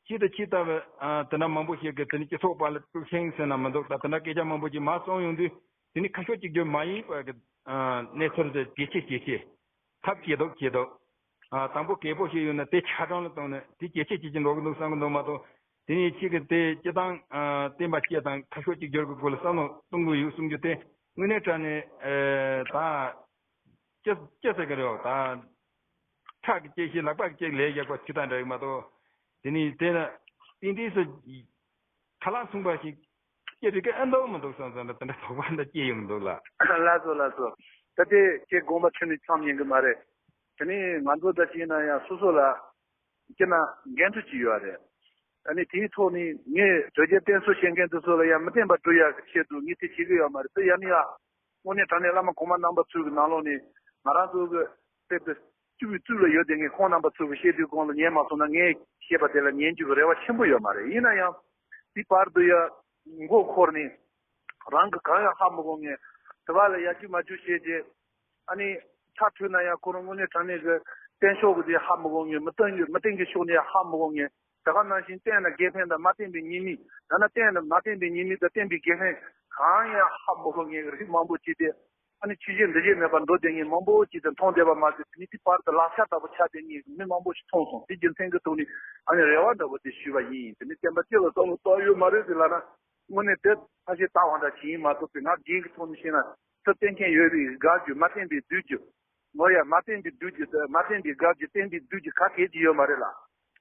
ཁྱེད་དང་ཁྱེད་ལྟ་བུ་ཨ་དེ་འདྲ་མང་པོ་ཞིག་གིས་དེ་ནི་སྤྱི་ཚོགས་པ་ལ་དཀྲུག་ཤིང་ཟེར་ན་མི་འདུག་ད་དེ་འདྲ་སྐད་ཆ་མང་པོ་ཞིག་མར་གསུངས་ཡོང་དུས་དེ་ནི་ཁ་ཕྱོགས་གཅིག་གྱུར་མ་ཡིན་པ་གི་ཨ་གནས་ཚུལ་དེ་ཇེ་ཆེ་ཇེ་ཆེ། ཐབས་ཇེ་སྡུག་ཇེ་སྡུག་ཨ་དང་པོ་གལ་པོ་ཞིག་ཡོད་ན་དེ་ཆ་ཚང་ལ་བཏང་ནས་དེ་ཇེ་ཆེ་ཇེ་ཆེ་འགྲོ་གི་འདུག་བསམ་གི་འདུག་མ་གཏོགས། དེ་ནི་ཁྱེད་ཀྱིས་དེ་སྤྱི་བཏང་ཨ་བསྟན་པ་སྤྱི་དང་ཁ་ཕྱོགས་གཅིག་གྱུར་གྱི་སྒོ་ལ་བསམ་བློ་གཏོང་གི་ཡོད་གསུང་རྒྱུ་དེ་དངོས་གནས་དྲང་གནས་ཨ་ད། ཅི་ཅི་ཟེར་གི་རེད། ད་ཁྲག་གི་སྐྱེད་བྱེད་ལག་པ་གི་སྐྱེད་ལས་ཡག་པ་ཇི་ལྟར་འདྲ་ཡོད་མ་གཏོགས། དེ་ནི་དེ་ལ་ཏིང་ཏིང་སུ་ཁ་ལག་མཚུངས་པ་ཞིག་སྐྱེད་རིགས་ཀྱི་ཨེ་འདུག་མི་འདུག་བསམ་བསམ་ལ་དེ་འདྲ་དོགས་པ་འདྲ་སྐྱེ་ཡོང་གི་འདུག་ལ། ལགས་སོ་ལགས་སོ། ད་དེ་ཁྱེད་དགོངས་པ་ཁྲོད་ནས་འཚམས་ཉན་གི་མ་རེད། དེ་ནི་ང་ཚོ་ད་ཅི་ཡིན་ན་ཡང་སོ་སོ་ལ་སྐྱེ་ན་འགན་འཁྲི་ཅིག་ཡོད་རེད། ཨ་ནི་དེའི་ཐོག་ནས་ངས་དོལ་རྒྱལ་བསྟེན་གསོལ་བྱེད་མཁན་དེ་ཚོ་ལ་ཡང་མི་བསྟེན་པ་སྒྲུབ་ཡག་གི་ཆེད་དུ་ངས་དེ་བྱེད་ཀྱི་ཡོད་མ་རེད། དེ་ཡང་ནི་ཡང་དངོས་གནས་དྲང་གནས་བླ་མ་གོང་མ་རྣམ་པ་ཚོའི་གི་ནང་ལོགས་ནས་ང་རང་ཚོ་གི་དེབ་དེ་སྤྱི་བའི་གཙུག་ལ་ཡོད་དེ་ངས་ཁོང་རྣམ་པ་ཚོ་གི་བཤད་དུས་གོང་ལ་ཉན་མ་སོང་ན་ངས་བཤད་པ་དེ་ལ་ཉན་རྒྱུ་གི་རེ་བ་ཆེན་པོ་ཡོད་མ་རེད། ཡིན་ན་ཡང་དེ་བར་དུ་ཡང་མགོ་འཁོར་ནས་རང་གི་གང་ཡང་ཧ་མི་གོ་ངས་དེ་བ་ལ་ཡར་རྒྱུག་མར་རྒྱུག་བྱས་རྗེས་ཨ་ནི་ཚ་འཕྲོད་ན་ཡང་ཁོ་རང་དངོས་གནས་དྲང་གནས་གི་བསྟེན་ཕྱོགས་ཀྱི་དེ་ཧ་མི་གོ་ངེས། མི་བསྟེན་རྒྱུ་མི་བསྟེན་རྒྱུ་ཕྱོགས་ནས་ཧ་མི་གོ་ངེས། དེ་ག་ནང་བཞིན་བསྟེན་ན་དགེ་ཕན་དང་མ་བསྟེན་པའི་ཉེས་དམིགས། ཡང་ན་བསྟེན་ན་མ་བསྟེན་པའི་ཉེས་དམིགས་དང་བསྟེན་པའི་དགེ་ཕན་གང་ཡང་ཧ་མི་གོ་ངེས་ཀྱི་རིགས་མང་པོ་ཅིག་དེ། ཨ་ནི་ཆོས་བཤད་འདུལ་བྱེད་མེད་པར་འགྲོ་བསྡད་མཁན་མང་པོ་ཅིག་དེ་མཐོང་བསྡད་པ་མ་ཟད། དེ་ནི་དེ་བར་དུ་ལག་ཆ་ལྟ་བུ་ཆགས་བསྡད་མཁན་མི་མང་པོ་ཞིག་མཐོང་སོང་། དེ་རྒྱུ་མཚན་གྱི་ཐོག་ནས་ཨ་ནི་རེ་བ་འདྲ་པོ་དེ་ཞུས་པ་ཡིན། དེ་ནི་བསྟན་པ་སྤྱི་ལ་བསམ་བློ་བཏང་ཡོད་མ་རེད་ཟེར་ལབ་ན། དངོས་གནས་དེ་ཕལ་ཆེར་ལྟ་བ་འདྲ་ཞིག་ཡིན་མ་གཏོགས་པའི། ང་རྒན་གྱི་ཐོག་ནས་བཤད་ན། ཚུལ་བསྟེན་མཁན་ཡོད་པའི་དགའ་རྒྱུ། མ་བསྟེན་པའི་སྡུག་རྒྱུ། ངོ་ཡ་མ་བསྟེན་པའི་སྡུག་རྒྱུ། མ་བསྟེན་པའི་དགའ་རྒྱུ། བསྟེན་པའི་སྡུག་རྒྱུ་ག་གེ་ཅིག་ཡོད་མ་རེད་ལ།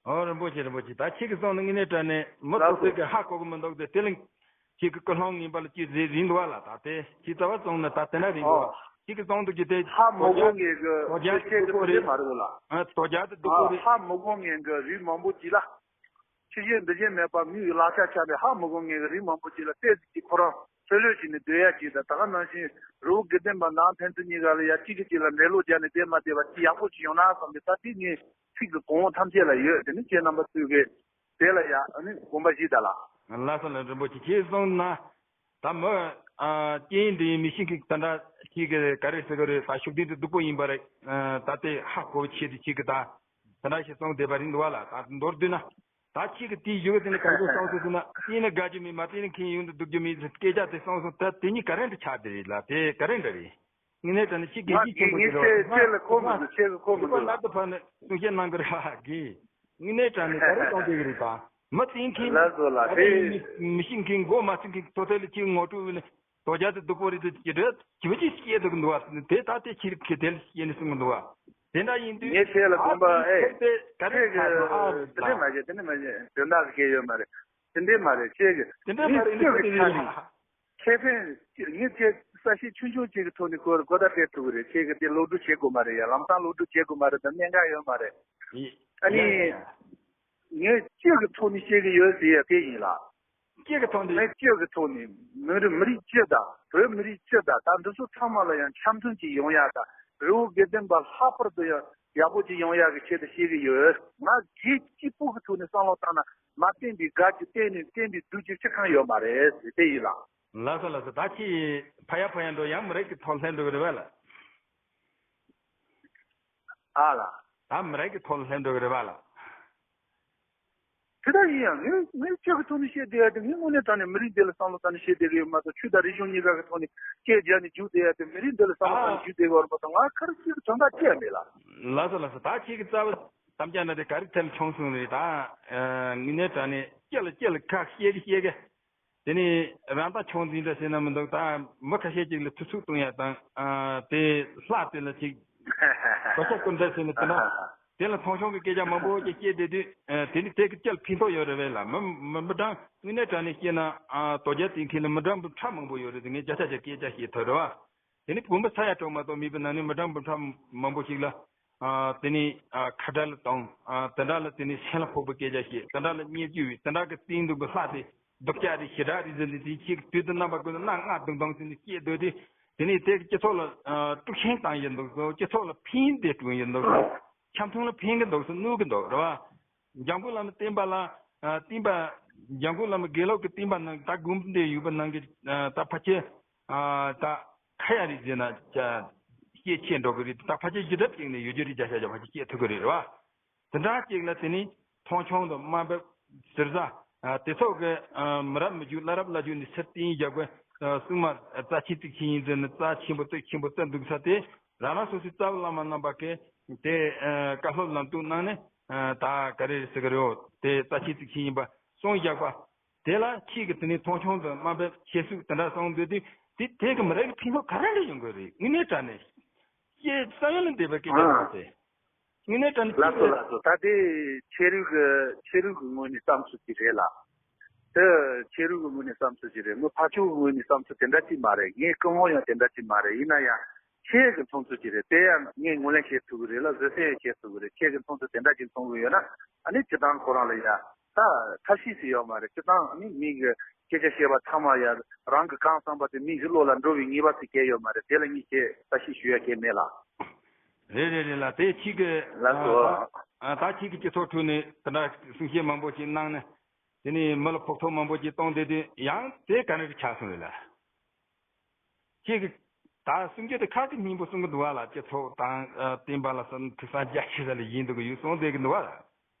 ཨོ་རིན་པོ་ཆེ། རིན་པོ་ཆེ། ད་ཁྱེད་ཀྱིས་གསུངས་ནི་དངོས་གནས་དྲང་གནས་མི་ལགས་སོ་སོ་གི་ཧ་གོ་གི་མི་འདུག་སྟེ། དེ་ལ་ཁྱེད་ཀྱི་ཀུན་སློང་ངན་པ་ལ་ཅིག་རེད་རེད་འདུག་བ་ལ། ད་དེ་ཁྱེད་རྩ་བ་གསུངས་ན་ད་དེ་འདྲ་རེད་འདུག་བ། ཨོ། ཁྱེད་ཀྱིས་གསུངས་འདུག་རྒྱུ་དེ་ཧ་མི་གོ་ངེས་ཀྱི་དོ་རྒྱ་ཁྱེད་ཁྱེད་ཀྱི་ཐུག་པོ་དེ་རེད། མ་རེད་ལ། ཨ། དོ་རྒྱ་དེ་སྡུག་པོ་ཨ། རེད། ཧ་མི་གོ་ངེས་ཀྱི་རིགས་མང་པོ་ཅིག་ལ། ཆོས་བཤད་འདུལ་བྱེད་མེད་པར་མི་ཡི་ལག་ཆ་ཆགས་ནས་ཧ་མི་གོ་ངེས་ཀྱི་རིགས་མང་པོ་ཅིག་ལ། ཏོག་ཙམ་ཅིག་ཁོ་རང་ལྷོད་ལྷོད་བྱས་ནས་སྡོད་ཡ་ཅིག་དང་། ད་ག་ནང་བཞིན་རི་བོ་དགེ་ལྡན་པ་ནང་ཕན་ཚུན་གཉིས་ཀ་ལ་ཡ་གཅིག་གིས་གཅིག་ལ་འགྲེལ་བློ་རྒྱག་ནས་བསྡད་མ་བསྡད་པ་ཅིག་ཡག་པོ་ཅིག་ཡོང་ན་བསམ་སྟེ། ད་དེ་ངའི་ཚིག་གི་གོང་འོག་ཐམས་ཅད་ལ་ཡོད། དེ་ནི་ཁྱེད་རྣམ་པ་ཚོས་གི་དེ་ལ་ཡ་ཨ་ནི་དགོངས་པ་བཞེས་ད་ལ། ལགས་སོ་ལགས། རིན་པོ་ཆེ། ཁྱེད་གསུངས་ན་ད་མི་ཨ་རྐྱེན་འདི་མི་ཤེས་མཁན་དེ་འདྲ་ཞིག་གི་ག་རེ་ཟེར་གི་རེད། ད་ཤུགས་ལྡན་དེ་སྡུག་པོ་ཡིན་པ་རེད། ཨ། ད་དེ་ཧ་གོ་ཆེད་དུ་ཞིག་གི་ད་དེ་འདྲ་ཞིག་གསུངས་བསྡད་པ་རེད་འདུག་བ་ལ། ད་མདོར་བསྡུས་ན། ད་ཁྱེད་ཀྱིས་དེའི་གཞུག་གུ་དེ་ནས་ག་རེ་གསུངས་སོང་ཟེར་ན། བསྟེན་ན་དགའ་རྒྱུ་མེད། མ་བསྟེན་ན་མཁན་ཡོན་ཏན་སྡུག་རྒྱུ་མེད་ཟེར་སྐད་ཆ་དེ་གསུངས་སོང་། ད་དེ་གཉིས་ག་རེ་འདྲ་ཆགས་བསྡད་རེད་ལ། དེ་ག་རེ་འདྲ་རེད། དངོས་གནས་དྲང་གནས་ཁྱེད་དགེ་ང་བཤེས་ཆེན་པོ་ངས་ཟེར་བ་ཁྱེད་ལ་གོ་མི་འདུག་ཁྱེད་ཀྱིས་གོ་མི་འདུག་ལ། ལ་ད་ནི་གསུང་བཤད་གནང་གི་རེད་ཨ། དགེ། དངོས་གནས་དྲང་གནས་ག་རེ་གཏོང་བསྡད་ཀྱི་རེད་ད། མི་བསྟེན་མཁན། ལགས་སོ་ལགས། ད་དེ་དེ་མི་མི་ཤེས་མཁན། མགོ་མ་ཚོས་མཁན་གྱི་ཐོག་ཐད་ལ་ཁྱེད་ངོ་སྤྲོད་ནས། དོ་རྒྱ་དེ་སྡུག་པོ་རེད་དེ་ཅི་འདྲ་ཅི་བ་ཅི་སྐྱེས་འདུག་འདུག་བ། དེ་ད་དེ་ཕྱིར་ཁེ་དེ་ལ་སྐྱེས་ནས་གསུང་གི་འདུག་བ། དེ་འདྲ་ཡིན་དུས། ངས་ཁྱེད་ལ་དགོངས་པ། ཨ། ཨེ། ཁྱེད་དེ་ག་རེ་ཁྱེད་ཆགས་འདུག་ཨ། ཀྱི་དེ་འདྲས་མ་བྱེད། དེ་འདྲས་མ་བྱེད། དོན་དག་གི་སྐད་ཡོད་མ་རེད། དེ་འདྲས་མ་རེད། ཁྱེད་ཀྱི་དེ་འདྲས་མ་རེད། ངས་ཁྱེད་ཀྱི་ཁྱེད་ལ་ཁྱེད་ཕན་ངས་ཁྱེད་ས་ཞིང་ཆུང་ཆུང་གཅིག་གི་ཐོག་ནས་གོ་གོ་བརྡ་སྤྲད་ཐུབ་ཀྱི་རེད། ཁྱེད་ཀྱི་དེ་ལོག་སྒྲུབ་བྱེད་དགོས་མ་རེད་ཡ། ལམ་སང་ལོག་སྒྲུབ་བྱེད་དགོས་མ་རེད་དང་གནད་འགག་ཡོད་མ་རེད། ཨ་ནི། ཡ་ཡ་ཡ། ངས་སྤྱི་གི་ཐོག་ནས་བཤད་གི་ཡོད་ཟེར་ཡ་དེ་ཡིན་ལ། སྤྱི་གི་ཐོག་ནས། ངས་སྤྱི་གི་ཐོག་ནས་མི་རིགས་མི་རིགས་སྤྱི་དང་བོད་མི་རིགས་སྤྱི་དང་། ད་འདི་ཚོ་ཚང་མ་ལ་ཡང་འཆམ་མཐུན་ཅིག་ཡོང་ཡ་དང་། རི་བོ་དགེ་ལྡན་པ་ལྷག་པར་དུ་ཡང་ཡག་པོ་ཅིག་ཡོང་ཡ་གི་ཆེད་དུ་བཤད་གི་ཡོད། ང་སྒེར་གཅིག་པུ་གི་ཐོག་ནས་བསམ་བློ་བཏང་ན། མ་བསྟེན་པའི་དགའ་རྒྱུ་བསྟེན་ནས་བསྟེན་པའི་སྡུག་རྒྱུ་ཅི་གང་ཡོད་མ་རེད་ཟེར་དེ་ཡིན་ལ། ལགས་སོ་ལགས་སོ། ད་ཁྱེད་ཕ་ཡ་ཕ་ཡ་འགྲོ། ཡང་མི་རིགས་ཀྱི་ཐོག་ལྷན་འགྲོ་གི་རེད་བས་ལ། ཨ་ལ། ད་མི་རིགས་ཀྱི་ཐོག་ལ་ལྷན་འགྲོ་གི་རེད་བ་ལ། དེ་ལྟར་ཡིན་ཡང་ངས་ངས་སྤྱི་གི་ཐོག་ནས་བཤད་བསྡད་ཡ་དེ། ངས་དངོས་གནས་དྲང་གནས་མི་རིགས་འདི་ལ་བསམ་བློ་བཏང་ནས་བཤད་བསྡད་གི་ཡོད་མ་གཏོགས། ཆོས་དང་རིག་གཞུང་གཉིས་ཀ་གི་ཐོག་ནས་སྐད་རྒྱག་ནས་རྒྱུག་བསྡད་ཡ་དེ། མི་རིགས་འདི་ལ་བསམ་བློ་བཏང་ནས་རྒྱུག་བསྡད་གི་ཡོད་རེད་མ་གཏོགས། ང་ཁ་རི་ཁྱི་གི་དོན་དག་ཅི་ཡང་མེད་ལ། ལགས་སོ་ལགས་སོ། ད་ཁྱེད་ཀྱི་རྩ་བ་དམ་བཅའ་ན་དེ་ག་རེ་ཐལ་ཆུང་སོང་རེད། ད་ཨ་དངོས་གནས་དྲང་གནས་སྐྱེ་ལ་སྐྱེ་ལ་ཁ་བཤད་གི་བཤད་གི། དེ་ནས་རང་ད་ཆུང་འཛིན་འདྲ་ཟེར་ན་མི་འདུག་ད་མི་ཁ་ཤས་ཅིག་ལ་ཐུབ་ཚུགས་གཏོང་ཡ་དང་། ཨ་དེ་ལྷག་དེ་ལ་ཅིག་གོ་ཆ་ཀུན་འདྲ་ཟེར་ན་དེ་འདྲ། དེ་ལ་མཐོང་ཆུང་གི་སྐད་ཆ་མང་པོ་ཅིག་བཤད་བསྡད་དུས། ཨ་དེ་ནི་དེ་གི་སྐྱེལ་ཕན་ཐོགས་ཡོད་རེད་བས་ལ། མི་མི་མི་གྲངས་དངོས་གནས་དྲང་གནས་བཤད་ན། ཨ་དོ་རྒྱ་བསྟེན་མཁན་ལ་མི་གྲངས་འབུམ་ཕྲག་མང་པོ་ཡོད་རེད་དེ། ངས་བརྒྱ་ཆ་བརྒྱ་སྐད་ཆ་བཤད་ཐུབ་རེད་བ། དེ་ནི་བུ་མོ་ས་ཡ་དྲུག་མ་གཏོགས་མེད་པའི་ནང་ནས་མི་གྲངས་འབུམ་ཕྲག་མང་པོ་ཞིག་ལ། ཨ་དེ་ནི་ཨ་ཁ་བྲལ་དང་། ཨ་དེ་འདྲ་ལ་དེ་ནི་སེམས་ལ་ཕོག་པའི་སྐད་ཆ་བཤད། དེ་འདྲ་ལ་བརྙས་བཅོས་བྱས། དེ་འདྲ་གི་བསྟན་འཛིན་པའི་ལྷ་དེ་སྡུག་ཅག་རེད། ཞེ་དྲག་རེད་ཟེར་ནས། དེ་ཁྱེད་དུས་དང་རྣམ་པ་ཀུན་ཏུ་གནག་གནག་དུང་དུང་ཟེར་ནས་བཤད་སྡོད་དེ། དེ་ནི་དེ་སྤྱི་ཚོགས་ལ་ཨ་དཀྲུག་ཤིང་བཏང་བཞིན་འདུག་སོ། སྤྱི་ཚོགས་ལ་ཕན་བདེ་སྤྲོད་བཞིན་འདུག་སོ། འཆམ་མཐུན་ལ་ཕན་གི་འདུག་སོ། གནོད་གི་འདུག་རེད་བ། འཇམ་མགོན་བླ་མའི་བསྟན་པ་ལ། ཨ་བསྟན་པ། འཇམ་མགོན་བླ་མའི་དགེ་ལུགས་ཀྱི་བསྟན་པ་ནང་ད་དགོན་སྡེ་ཡོད་པ་ནང་གི། ཨ་ད་ཕལ་ཆེར། ཨ་ད་ཁ་ཡ་རེད་ཟེར་ན་ཅ་སྐྱེས་ཆེ་འགྲོ་གི་རེད། ད་ཕལ་ཆེར་བཞི་ལྡབ་ཅིག་ནས་ཡོད་རྒྱུ་རེད། བརྒྱ་ཆ་བརྒྱ་ཕལ་ཆེར་སྐྱེས་ཐུབ་ཀྱི་རེད། རེད་བ། དེ་འདྲ་ཅིག་ལ་དེ་ནི་མཐོང་ཆུང་དང་དམའ་འབེབས་ཟུར་ཟ། ཨ་དེ་ཚོ་གི་ཨ་མི་རབས་མི་རྒྱུད་བླ་རབས་བླ་རྒྱུད་ནས་ཕྱིར་བསྟན་བཞག་པའི་ཨ་སྲུང་མ་རྩ་ཆེན་བརྩི་མཁན་ཡིན་ཟེར་ནས། རྩ་ཆེན་པོ་སྟོབས་ཆེན་པོ་བརྩི་འདུག་ས་དེ། རང་རང་སོ་སོའི་རྩ་བའི་བླ་མ་རྣམ་པ་གིས་དེ་ཨ་བཀའ་སློབ་ལམ་སྟོན་གནང་ནས། ཨ་ད་ག་རེ་ཟེར་གི་རེད། དེ་རྩ་ཆེན་བརྩི་མཁན་ཡིན་པ་གསུངས་བཞག་པ། དེ་ལ་ཁྱེད་ཀྱིས་དེ་ནས་མཐོང་ཆུང་དང་དམའ་འབེབས་བྱེད་ཚུལ་དེ་འདྲ་གསུངས་འདུག་དུས། དེ་དེ་གི་མི་རིགས་ལ་ཕན་ཐོགས་ག་རེ་འདྲ་ཡོང་གི་རེད། དངོས་གནས་དྲང་གནས་ཀྱི་བསམ་ཡུལ་ལས་འདས་པའི་སྐད་ཆ་རེད་དེ། དངོས་གནས་དྲང་གནས་ལགས་སོ་ལགས་སོ། ད་དེ་ཆོས་རིག་གི་ཆོས་རིག་གི་ངོས་ནས་བསམ་ཚུལ་ཅིག་རེད་ལ། དེ་ཆོས་རིག་གི་ངོས་ནས་བསམ་ཚུལ་ཅིག་རེད། ངའི་ཕར་ཕྱོགས་ཀྱི་ངོས་ནས་བསམ་ཚུལ་དེ་འདྲ་ཅིག་མ་རེད། ངའི་ཀུན་སློང་ཡང་དེ་འདྲ་ཅིག་མ་རེད། ཡིན་ན་ཡང་ཁྱེད་ཀྱི་མཐོང་ཚུལ་ཅིག་རེད། དེ་ཡང་ངས་ངོས་ལེན་བྱེད་ཐུབ་ཀྱི་རེད་ལ། བཟོད་གསོལ་ཡང་བྱེད་ཐུབ་ཀྱི་རེད། ཁྱེད་ཀྱི་མཐོང་ཚུལ་དེ་འདྲ་ཅིག་མཐོང་གི་ཡོད་ན། ཨ་ནི་སྤྱིར་བཏང་ཁོ་རང་ལ་ཡ་ད་ཐབས་ཤེས་ཟེར་ཡོད་མ་རེད། སྤྱིར་བཏང་ཨ་ནི་མི་གི་སྐད་ཆ་བཤད་པ་ཚང་མ་ཡ་རང་གི་གང་བསམ་པ་དེ་མི་གི་བློ་ལ་འགྲོ་བའི་ངེས་པ་ཟེར་གང་ཡོད་མ་རེད། དེ་ལ་ངས་ཁྱེད་ཐབས་ཤེས་ཞུ་ཡ་གང་ཡང་མེད་ལ། རེད་རེད་རེད་ལ། དེ་ཁྱེད་ཀྱི་ལགས་སོ། ཨ་ད་ཁྱེད་ཀྱི་སྤྱི་ཚོགས་ཁྲོད་ནས་དེ་འདྲ་གསུང་བཤད་མང་པོ་ཞིག་གནང་ནས། དེ་ནས་མི་ལ་ཕོག་ཐུག་མང་པོ་ཞིག་གཏོང་བསྡད་དུས། ཡང་དེ་ག་འདྲ་ཆགས་སོང་རེད་ལ། ཁྱེད་ཀྱི་ ད་གསུང་རྒྱུ་དེ་ཁ་གི་སྙིང་པོ་གསུང་གི་འདུག་བ་ལ། སྤྱི་ཚོགས་དང་ཨ་བསྟན་པ་ལ་སོགས་ཐུགས་བསམ་རྒྱ་ཆེ་ས་ལ་ཡིན་འདུག་གི་ཡོད་གསུང་བསྡད་གི་འདུག་བ་ལ།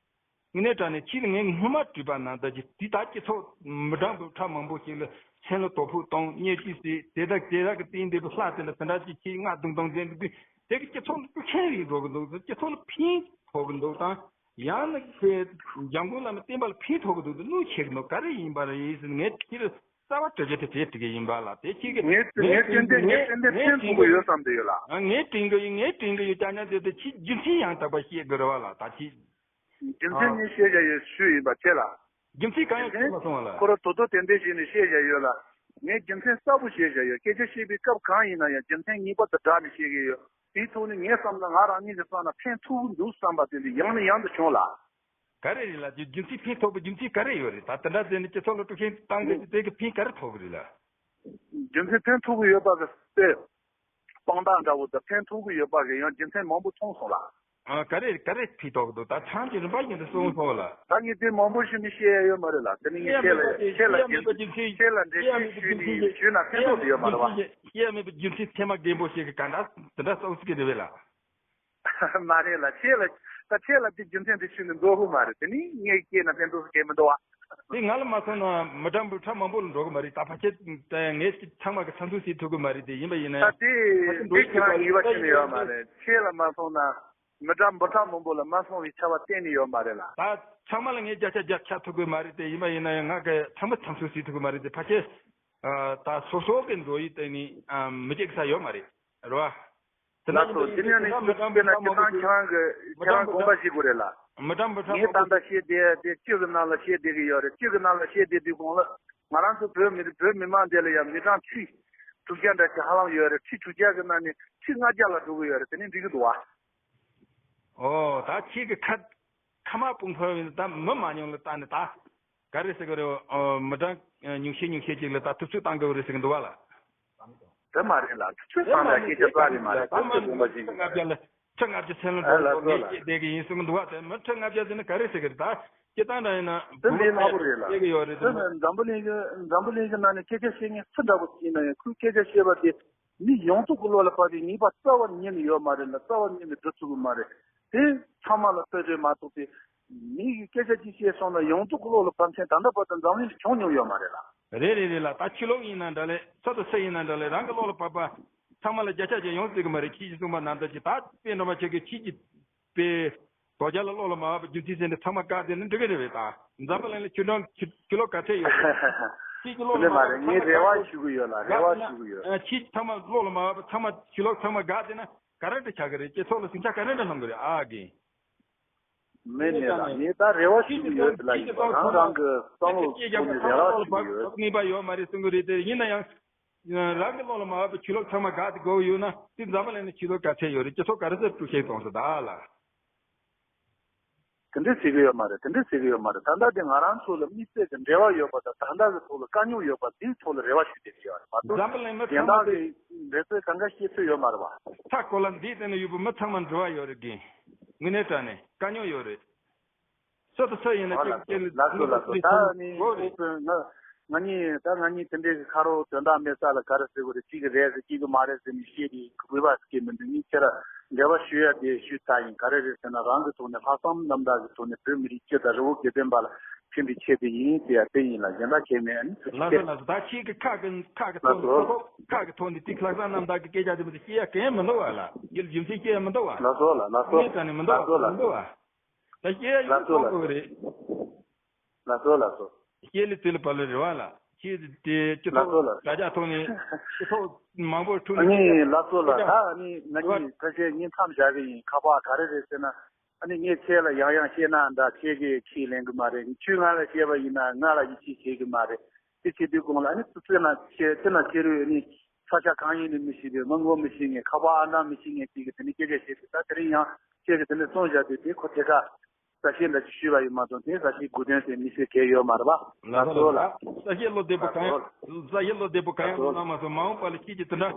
དངོས་གནས་དྲང་གནས་ཁྱེད་ངས་སྔོན་མ་དྲིས་པ་ན་ད་ཀྱི་དེ་ད་སྤྱི་ཚོགས་མི་གྲངས་འབུམ་ཕྲག་མང་པོ་ཞིག་ལ་སེམས་ལ་དོ་ཕོག་གཏོང་བརྙས་བཅོས་བྱས་དེ་དག་དེ་དག་གི་སྟེང་འདི་བུ་ལྷ་དེ་ལ་དེ་འདྲ་ཅིག་ཁྱེད་ང་རྡུང་རྡུང་མཛད་འདུག་དུས་དེ་གི་སྤྱི་ཚོགས་ལ་སྤྲོ་ཆེན་རིགས་འགྲོ་གི་འདུག་སྤྱི་ཚོགས་ལ་ཕན་ཐོགས་གི་འདུག་དང་། ཡང་ན་ཁོས་འཇམ་མགོན་བླ་མ་བསྟན་པ་ལ་ཕན་ཐོགས་ཀྱི་འདུག་འདི་གནོད་བྱེད་ཀྱི་འདུག་ག་རེ་ཡིན་པ་རེད་ཟེར་ངས་ཁྱེད་རྩ་བ་དྲི་རྒྱུ་དེ་དྲིས་དྲི་གི་ཡིན་པ་ལ། དེ་ཁྱེད་ཀྱི་ངས་ངས་ངས་ཏན་ཏན་ངས་ངས་ཏན་ཏན་ངས་ཕན་ཐོགས་ཀྱི་ཡོད་བསམ་གྱི་ཡོད་ལ། ངས་དྲན་གྱི་ཡོད། ངས་དྲན་གྱི་ཡོད། ཀྱང་ཀྱང་དེ་དེ་ཁྱེད་རྒྱུ་མཚན་ཡང་དག་པ་བཤད་དགོས་རེད་བ་ལ། ད་ཁྱེད་རྒྱུ་མཚན་ངས་བཤད་བཞག་ཡོད་ཞུས་ཡིན་པ་ཁྱེད་ལ། རྒྱུ་མཚན་གང་ཡང་ཁྱེད་ལ་སོང་བ་ལ། ཁོ་རང་དོ་དོ་ཏན་ཏན་བྱས་ནས་བཤད་བཞག་ཡོད་ལ། ངས་རྒྱུ་མཚན་གསལ་པོ་བཤད་བཞག་ཡོད། སྐད་ཆ་བཤད་པའི་སྐབས་གང་ཡིན་ན་ཡང་རྒྱུ་མཚན་ངེས་པར་དུ་བསྒྲགས་ནས་བཤད་ཀྱི་ཡོད། དེའི་ཐོག་ནས་ངས་བསམ་ན་ང་རང་ཉིད་ཀྱི་བསམ་ན་ཕན་ཐོགས་ཀྱི་འདུག་བསམ་པ་དེ་འདི་ཡང་ནས་ཡང་དུ་བྱུང་ལ། ག་རེ་རེད་ལ། རྒྱུ་རྒྱུ་མཚན་ཕན་ཐོགས་པའི་རྒྱུ་མཚན་ག་རེ་ཡོད་རེད། ད་དེ་འདྲ་བྱས་ནས་སྤྱི་ཚོགས་ལ་དཀྲུག་ཤིང་བཏང་གི་དེ་གི་ཕན་ག་རེ་ཐོགས་གི་རེད་ལ། རྒྱུ་མཚན་ཕན་ཐོགས་གི་ཡོད་པ་གི་དཔེ་དཔང་རྟགས་འདྲ་བོ་དང་ཕན་ཐོགས་གི་ཡོད་པ་གི་ཡང་རྒྱུ་མཚན་མང་པོ་མཐོང་སོང་ལ། ཨ་ག་རེ་ག་རེ་ཕན་ཐོགས་གི་འདུག་ད་ཐང་གི་རིམ་པ་བཞིན་དུ་གསུངས་སོང་ལ། ད་ངས་དེ་མང་པོ་ཞིག་ནི་བཤད་ཡ་ཡོད་མ་རེད་ལ། དེ་ནི་ངས་ཁྱེད་ལ་ཁྱེད་ལ་རྒྱུ་མཚན་ཁྱེད་ལ་འགྲེལ་བཤད་ཞུས་ནས་ཞུས་ན་ཕན་ཐོགས་ཡོད་མ་རེད་བ། བཤད་ཡ་མེད་པའི་རྒྱུ་མཚན་ཚད་མ་རྒན་པོ་ཞིག་གི་ག་འདྲ་དེ་འདྲ་གསུངས་སྲིད་ཀྱི་རེད་བས་ལ། མ་རེད་ལ། ཁྱེད་ལ་ད་ཁྱེད་ལ་དེ་རྒྱུ་མཚན་དེ་ཞུས་ནས་འགྲོ་གི་མ་རེད། དེ་ནི་ངས་སྐྱེས་ན་ཕན་ཐོགས་སུ་སྐྱེས་མི་འདུག་བ། དེ་ང་ལ་མ་སོང་ན་མི་གྲངས་འབུམ་ཕྲག་མང་པོ་ལ་འགྲོ་གི་མ་རེད། ད་ཕལ་ཆེར་ངས་ཚང་མ་གི་ཚང་ཚུལ་བྱེད་ཐུབ་གི་མ་རེད། དེ་ཡིན་པ་ཡིན་ན་ད་ཡང་དེ་ཕལ་ཆེར་འགྲོ་དེ་ཤེས་ཁྱེད་པ་རང་ངེས་པ་ཞིག་ནས་ཡོད་མ་རེད། ཁྱེད་ལ་མ་སོང་ན་མི་གྲངས་འབུམ་ཕྲག་མང་པོ་ལ་མ་སོང་བའི་ཆར་པ་གཏན་ནས་ཡོད་མ་རེད་ལ། ད་ཚང་མ་ལ་ངས་བརྒྱ་ཆ་བརྒྱ་ཆགས་ཐུབ་གི་མ་རེད། དེ་ཡིན་པ་ཡིན་ན་ཡང་ང་གི་ཚང་མ་ཚང་ཚུལ་བྱེད་ཐུབ་གི་མ་རེད། དེ་ཕལ་ཆེར་ད་སོ་སོ་གི་འགྲོ་ཡི་སྟེང་ནས་མི་བྱེད་ས་ཡོད་མ་རེད། རེད་བ། དེ་ལགས་སོ། དེ་ནས་ནི་དཔེར་ན་ཁྱེད་རང་ཁྱེད་རང་གི་ཁྱེད་རང་དགོངས་པ་བཞེས་དགོས་རེད་ལ། མི་གྲངས་མི་གྲངས་ངས་ད་ལྟ་བཤད་བསྡད་དེ་སྤྱི་གི་ནང་ལ་བཤད་བསྡད་ཀྱི་ཡོད་རེད། སྤྱི་གི་ནང་ལ་བཤད་བསྡད་དུས་གོང་ལ་ང་རང་ཚོ་བོད་མི་བོད་མི་མང་འདི་ལ་ཡང་མི་གྲངས་ཁྲི་དྲུག་བརྒྱ་འདྲ་ཞིག་ཧ་ལམ་ཡོད་རེད། ཁྲི་དྲུག་བརྒྱ་གི་ནང་ནས་ཁྲི་ལྔ་བརྒྱ་ལ་འགྲོ་གི་ཡོད་རེད། དེ་ནས་འགྲིག་གི་འདུག་བ། ཨོ་ད་ཁྱེད་ཀྱི་ཁ་ཁ་མ་སྤུངས་ཕོར་ཡིན་ད་མི་མང་ཉུང་ལ་ལྟ་ནས་ད། ག་རེ་ཟེར་གི་རེད། ཨོ་མི་གྲངས་ཉུང་ཤས་ཉུང་ཤས་ཅིག་ལ་ད་ཐུབ་ཚོད་བཏང་དགོས་རེད་ཟེར་གི་འདུག་བ་ལ། དེ་མ་རེད་ལ། ཐུབ་ཚོད་བཏང་ཡ་སྐད་ཆ་རྩ་ནས་མ་རེད། ད་ཁྱེད་དགོངས་པ་བཞེས་ཀྱི་ཡོད། ཁྲི་ལྔ་བརྒྱ་ལ་ཁྲི་ལྔ་བརྒྱ་སེམས་ལ་ཨ་འགྲོ་ལ་ལ་ངས་སོ་ལ། བཤད་བསྡད་གི་ཡིན་གསུང་གི་འདུག་བ། དེ་མི་ཁྲི་ལྔ་བརྒྱ་ཟེར་ན་ག་རེ་ཟེར་གི་རེད། ད་སྤྱིར་བཏང་འདྲ་ཡིན་ན་དེ་འདི་ནག་པོ་རེད་ལ། བཤད་གི་ཡོད་རེད། དེ་དེ་ནི་འཛམ་བུ་གླིང་གི་འཛམ་བུ་གླིང་གི་ནང་ནས་སྐད་ཆ་བཤད་མཁན་སུ་འདྲ་པོ་ཞིག་ཡིན་ན་ཡང་ཁོས་སྐད་ཆ་བཤད་པ་དེ་མི་ཡོངས་རྫོགས་ཀྱི་བློ་ལ་བབས་པའི་ངེས་པ་རྩ་བ་ཉིད་ནས་ཡོད་མ་རེད་ལ། རྩ་བ་ཉིད་ནས་འགྲོ་ཐུབ་ཀྱི་མ་རེད། དེ་ཚང་མ་ལ་ལྟོས་བཅས་མ་གཏོགས་པའི་མི་ཡི་སྐད་ཆ་ཅིག་བཤད་སོང་ན་ཡོངས་རྫོགས་ཀྱི་བློ་ལ་བབས་མཁན་ད་ལྟ་བར་དུ་འཛམ་གླིང་ལ་བྱུང་མྱོང་ཡོད་མ་རེད་ལ། རེད་རེད་རེད་ལ། ད་ཕྱི་ལོགས་ཡིན་ན་འདྲ་ལེ། ས་དང་ས་ཡིན་ན་འདྲ་ལེ། རང་གི་བློ་ལ་བབས་པ་ཚང་མ་ལ་བརྒྱ་ཆ་བརྒྱ་ཡོང་སྲིད་ཀྱི་མ་རེད། ཁྱེད་ཀྱིས་གསུངས་པ་ནང་ལྟར་གྱི་ད་དཔེ་འདྲ་མ་ཆགས་ཀྱི། ཁྱེད་ཀྱིས་དཔེ་དོ་རྒྱ་ལ་བློ་ལ་མ་བབས་པ་རྒྱུ་མཚན་ཟེར་ནས་ཚང་མ་བཀག་དེ་ནི་འགྲིག་གི་རེད་པས། ད་འཛམ་བུ་གླིང་ལ་ཁྱོད་རང་ཁྱོད་ཁྱོད་ལོ་ག་ཚད་ཡོད་རེད། ཁྱེད་ཀྱི་བློ་ལ་མ་བབས་པ་ཚང་མ་བཀག་དེ་ན། ཨ་ཁྱེད་ཚང་མ་བློ་ལ་མ་བབས་པ་ཚང་མ་ཁྱོད་ལོ་ཚང་མ་བཀག་དེ་ན། ག་རེ་འདྲ་ཆགས་ཀྱི་རེད། སྤྱི་ཚོགས་ལ་ཟིང་ཆ་ག་རེ་འདྲ་སློང་གི་རེད། ཨ་རྒན། མེད་མེད་ལ། ངས་ད་རེ་བ་ཞུ་གི་ཡོད་ལ་ཡིན་པ། རང་རང་གི་བསམ་བློ་ཐོག་ནས་རེ་བ་ཞུ་གི་ཡོད། ངེས་པ་ཡོད་མ་རེད་གསུང་གི་རེད། དེ་ཡིན་ན་ཡང་རང་གི་བློ་ལ་མ་བབས་པའི་ཆོས་ལུགས་ཚང་མ་དགག་དེ་དགོས་ཡོད་ན། དེ་འཛམ་བུ་གླིང་ནས་ཆོས་ལུགས་ག་ཚད་ཡོད་རེད། སྤྱི་ཚོགས་ག་རེ་ཟེར་དཀྲུག་ཤིང་གཏོང་ས་ད་ལ། དེ་འདྲས་ཟེར་གི་ཡོད་མ་རེད། དེ་འདྲས་ཟེར་གི་ཡོད་མ་རེད། ད་ལྟ་དེ་ང་རང་ཚོ་ལ་དམིགས་བསལ་གྱི་འབྲེལ་བ་ཡོད་པ་དང་། ད་ལྟ་གི་ཐོག་ལ་དཀའ་རྙོག་ཡོད་པ་དེའི་ཐོག་ལ་རེ་བ་ཞུ་བསྡད་ཀྱི་ཡོད་རེད་མ་གཏོགས། འཛམ་བུ་གླིང་མི་ཚང་མ་གཞན་དག་གི་འབད་རྩོལ་གང་ག་བྱེད་ཚོད་ཡོད་མ་རེད་བ། མཐའ་འཁོར་ལ་འདིའི་སྟེང་ན་ཡོད་པའི་མི་ཚང་མ་འབྲེལ་བ་ཡོད་རེད་དགོས། དངོས་གནས་དྲང་གནས་དཀའ་རྙོག་ཡོད་རེད། སུ་དང་སུ་ཡིན་ན་ཨོ་ལགས་སོ་ལགས་སོ་ལགས་སོ། ད་ནི་གོ་རེད། ང་ང་གཉིས་ད་ང་གཉིས་དེ་འདྲའི་གི་ཁ་རོག་དོན་དག་མེད་ས་ལ་ག་རེ་ཟེར་དགོས་རེད། གཅིག་གི་རེད་ཟེར་གཅིག་གི་མ་རེད་ཟེར་ནས་བཤད་དེ་གུས་པ་སྐྱེ་མི་འདུག་ངས་ཁྱེད་ར་འབྲེལ་བ་ཞུ་ཡ་དེ་ཞུས་ཚར་ཡིན། ག་རེ་རེད་ཟེར་ན་རང་གི་ཐོག་ནས་ལྷག་བསམ་རྣམ་དག་གི་ཐོག་ནས་བོད་མི་རིགས་སྤྱི་དང་རི་བོ་དགེ་ལྡན་པ་ལ་ཕན་པའི་ཆེད་དུ་ཡིན་ཟེར་ཡ་དེ་ཡིན་ལ། གཞན་དག་གལ་མེད། ཨ་ནི་ལགས་སོ་ལགས་སོ། ད་ཁྱེད་ཀྱི་ཁ་གི་ཁ་གི་ཐོག་ནས་ལགས་སོ། ཁ་གི་ཐོག་ནས་དེ་ལྷག་བསམ་རྣམ་དག་གི་སྐད་ཆ་དེ་མི་དེ་བཤད་ཡ་གང་ཡང་མི་འདུག་བ་ལ། ཡིད་རྒྱུ་མཚན་བཤད་ཡ་མི་འདུག་བ། ལགས་སོ་ལགས་ལགས་སོ། ངས་ད་ནི་མི་འདུག་བ། ལགས་སོ་ལགས་མི་འདུག་བ། ད་བཤད་ཡ་ཡོད་ལགས་སོ་ཚོགས་ལགས་དགོས་རེད། ལགས་སོ་ལགས་སོ། སྐྱེས་ལི་ཚེ་ལི་བ་ལི་རེད་བ་ལ། ཁྱེད་དེ་སྤྱི་ལགས་སོ་ཚོགས་ལགས། དྲ་རྒྱ་ཐོག་ནས་སྤྱི་ཚོགས་མང་པོར་ཐུག་ནས། ཨ་ནི་ལགས་སོ་ལགས། ད་ཨ་ནི་ང་གཉིས་ཕལ་ཆེར་གཉིས་མཚམས་བཞག་གི་ཡིན། ཁ་པར་ག་རེ་རེད་ཟེར་ན། ཨ་ནི་ངས་ཁྱེད་ལ་ཡང་ཡང་བཤད་ན་འདྲ། ཁྱེད་ཀྱིས་ཁས་ལེན་གི་མ་རེད། ཁྱོད་ང་ལ་བཤད་པ་ཡིན་ན་ང་ལ་ཡིད་ཆེས་བྱེད་གི་མ་རེད། དེ་བྱེད་དུས་གོང་ལ་ཨ་ནི་ཙི་ཙི་ན་ཁྱེད་ཙི་ན་ཁྱེད་རུ་ཨ་ནི་ས་ཆ་གང་ཡིན་ནས་མི་ཤེས་པའི་མི་ངོ་མི་ཤེས་མཁན། ཁ་པར་ཨང་གྲངས་མི་ཤེས་མཁན་ཅིག་གིས་དེ་ནས་སྐད་ཆ་བཤད་དུས། ད་དེ་རིང་ཡང་ཁྱེད་ཀྱིས་དེ་འདྲ་གསུངས་བཞག་དུས་དེ་ཁོ་ཐད་ཀར། ས་ཞིང་འདྲ་ཅིག་ཞུས་པ་ཡིན་མ་གཏོགས་དེ་ས་ཞིང་དགོས་དོན་དེ་དམིགས་བསལ་གང་ཡོད་མ་རེད་པ། ལགས་སོ་ལགས་སོ། ས་ཞིང་བློ་བདེ་པོ་གང་ཡང་ས་ཞིང་བློ་བདེ་པོ་གང་ཡང་གནང་མ་སོང་། མ་འོངས་པ་ལ་ཁྱེད་ཀྱིས་དེ་འདྲ་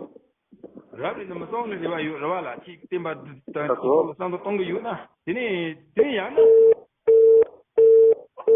རབ་རིབ་ནས་མི་གསུང་ནས་རེ་བ་ཡོད་རེད་པ་ལ། ཁྱེད་བསྟན་པ་འདི་དང་སྤྱི་ཚོགས་ལ་བསམ་བློ་གཏོང་གི་ཡོད་ན། དེ་ནས་དེ་ཡང་ན།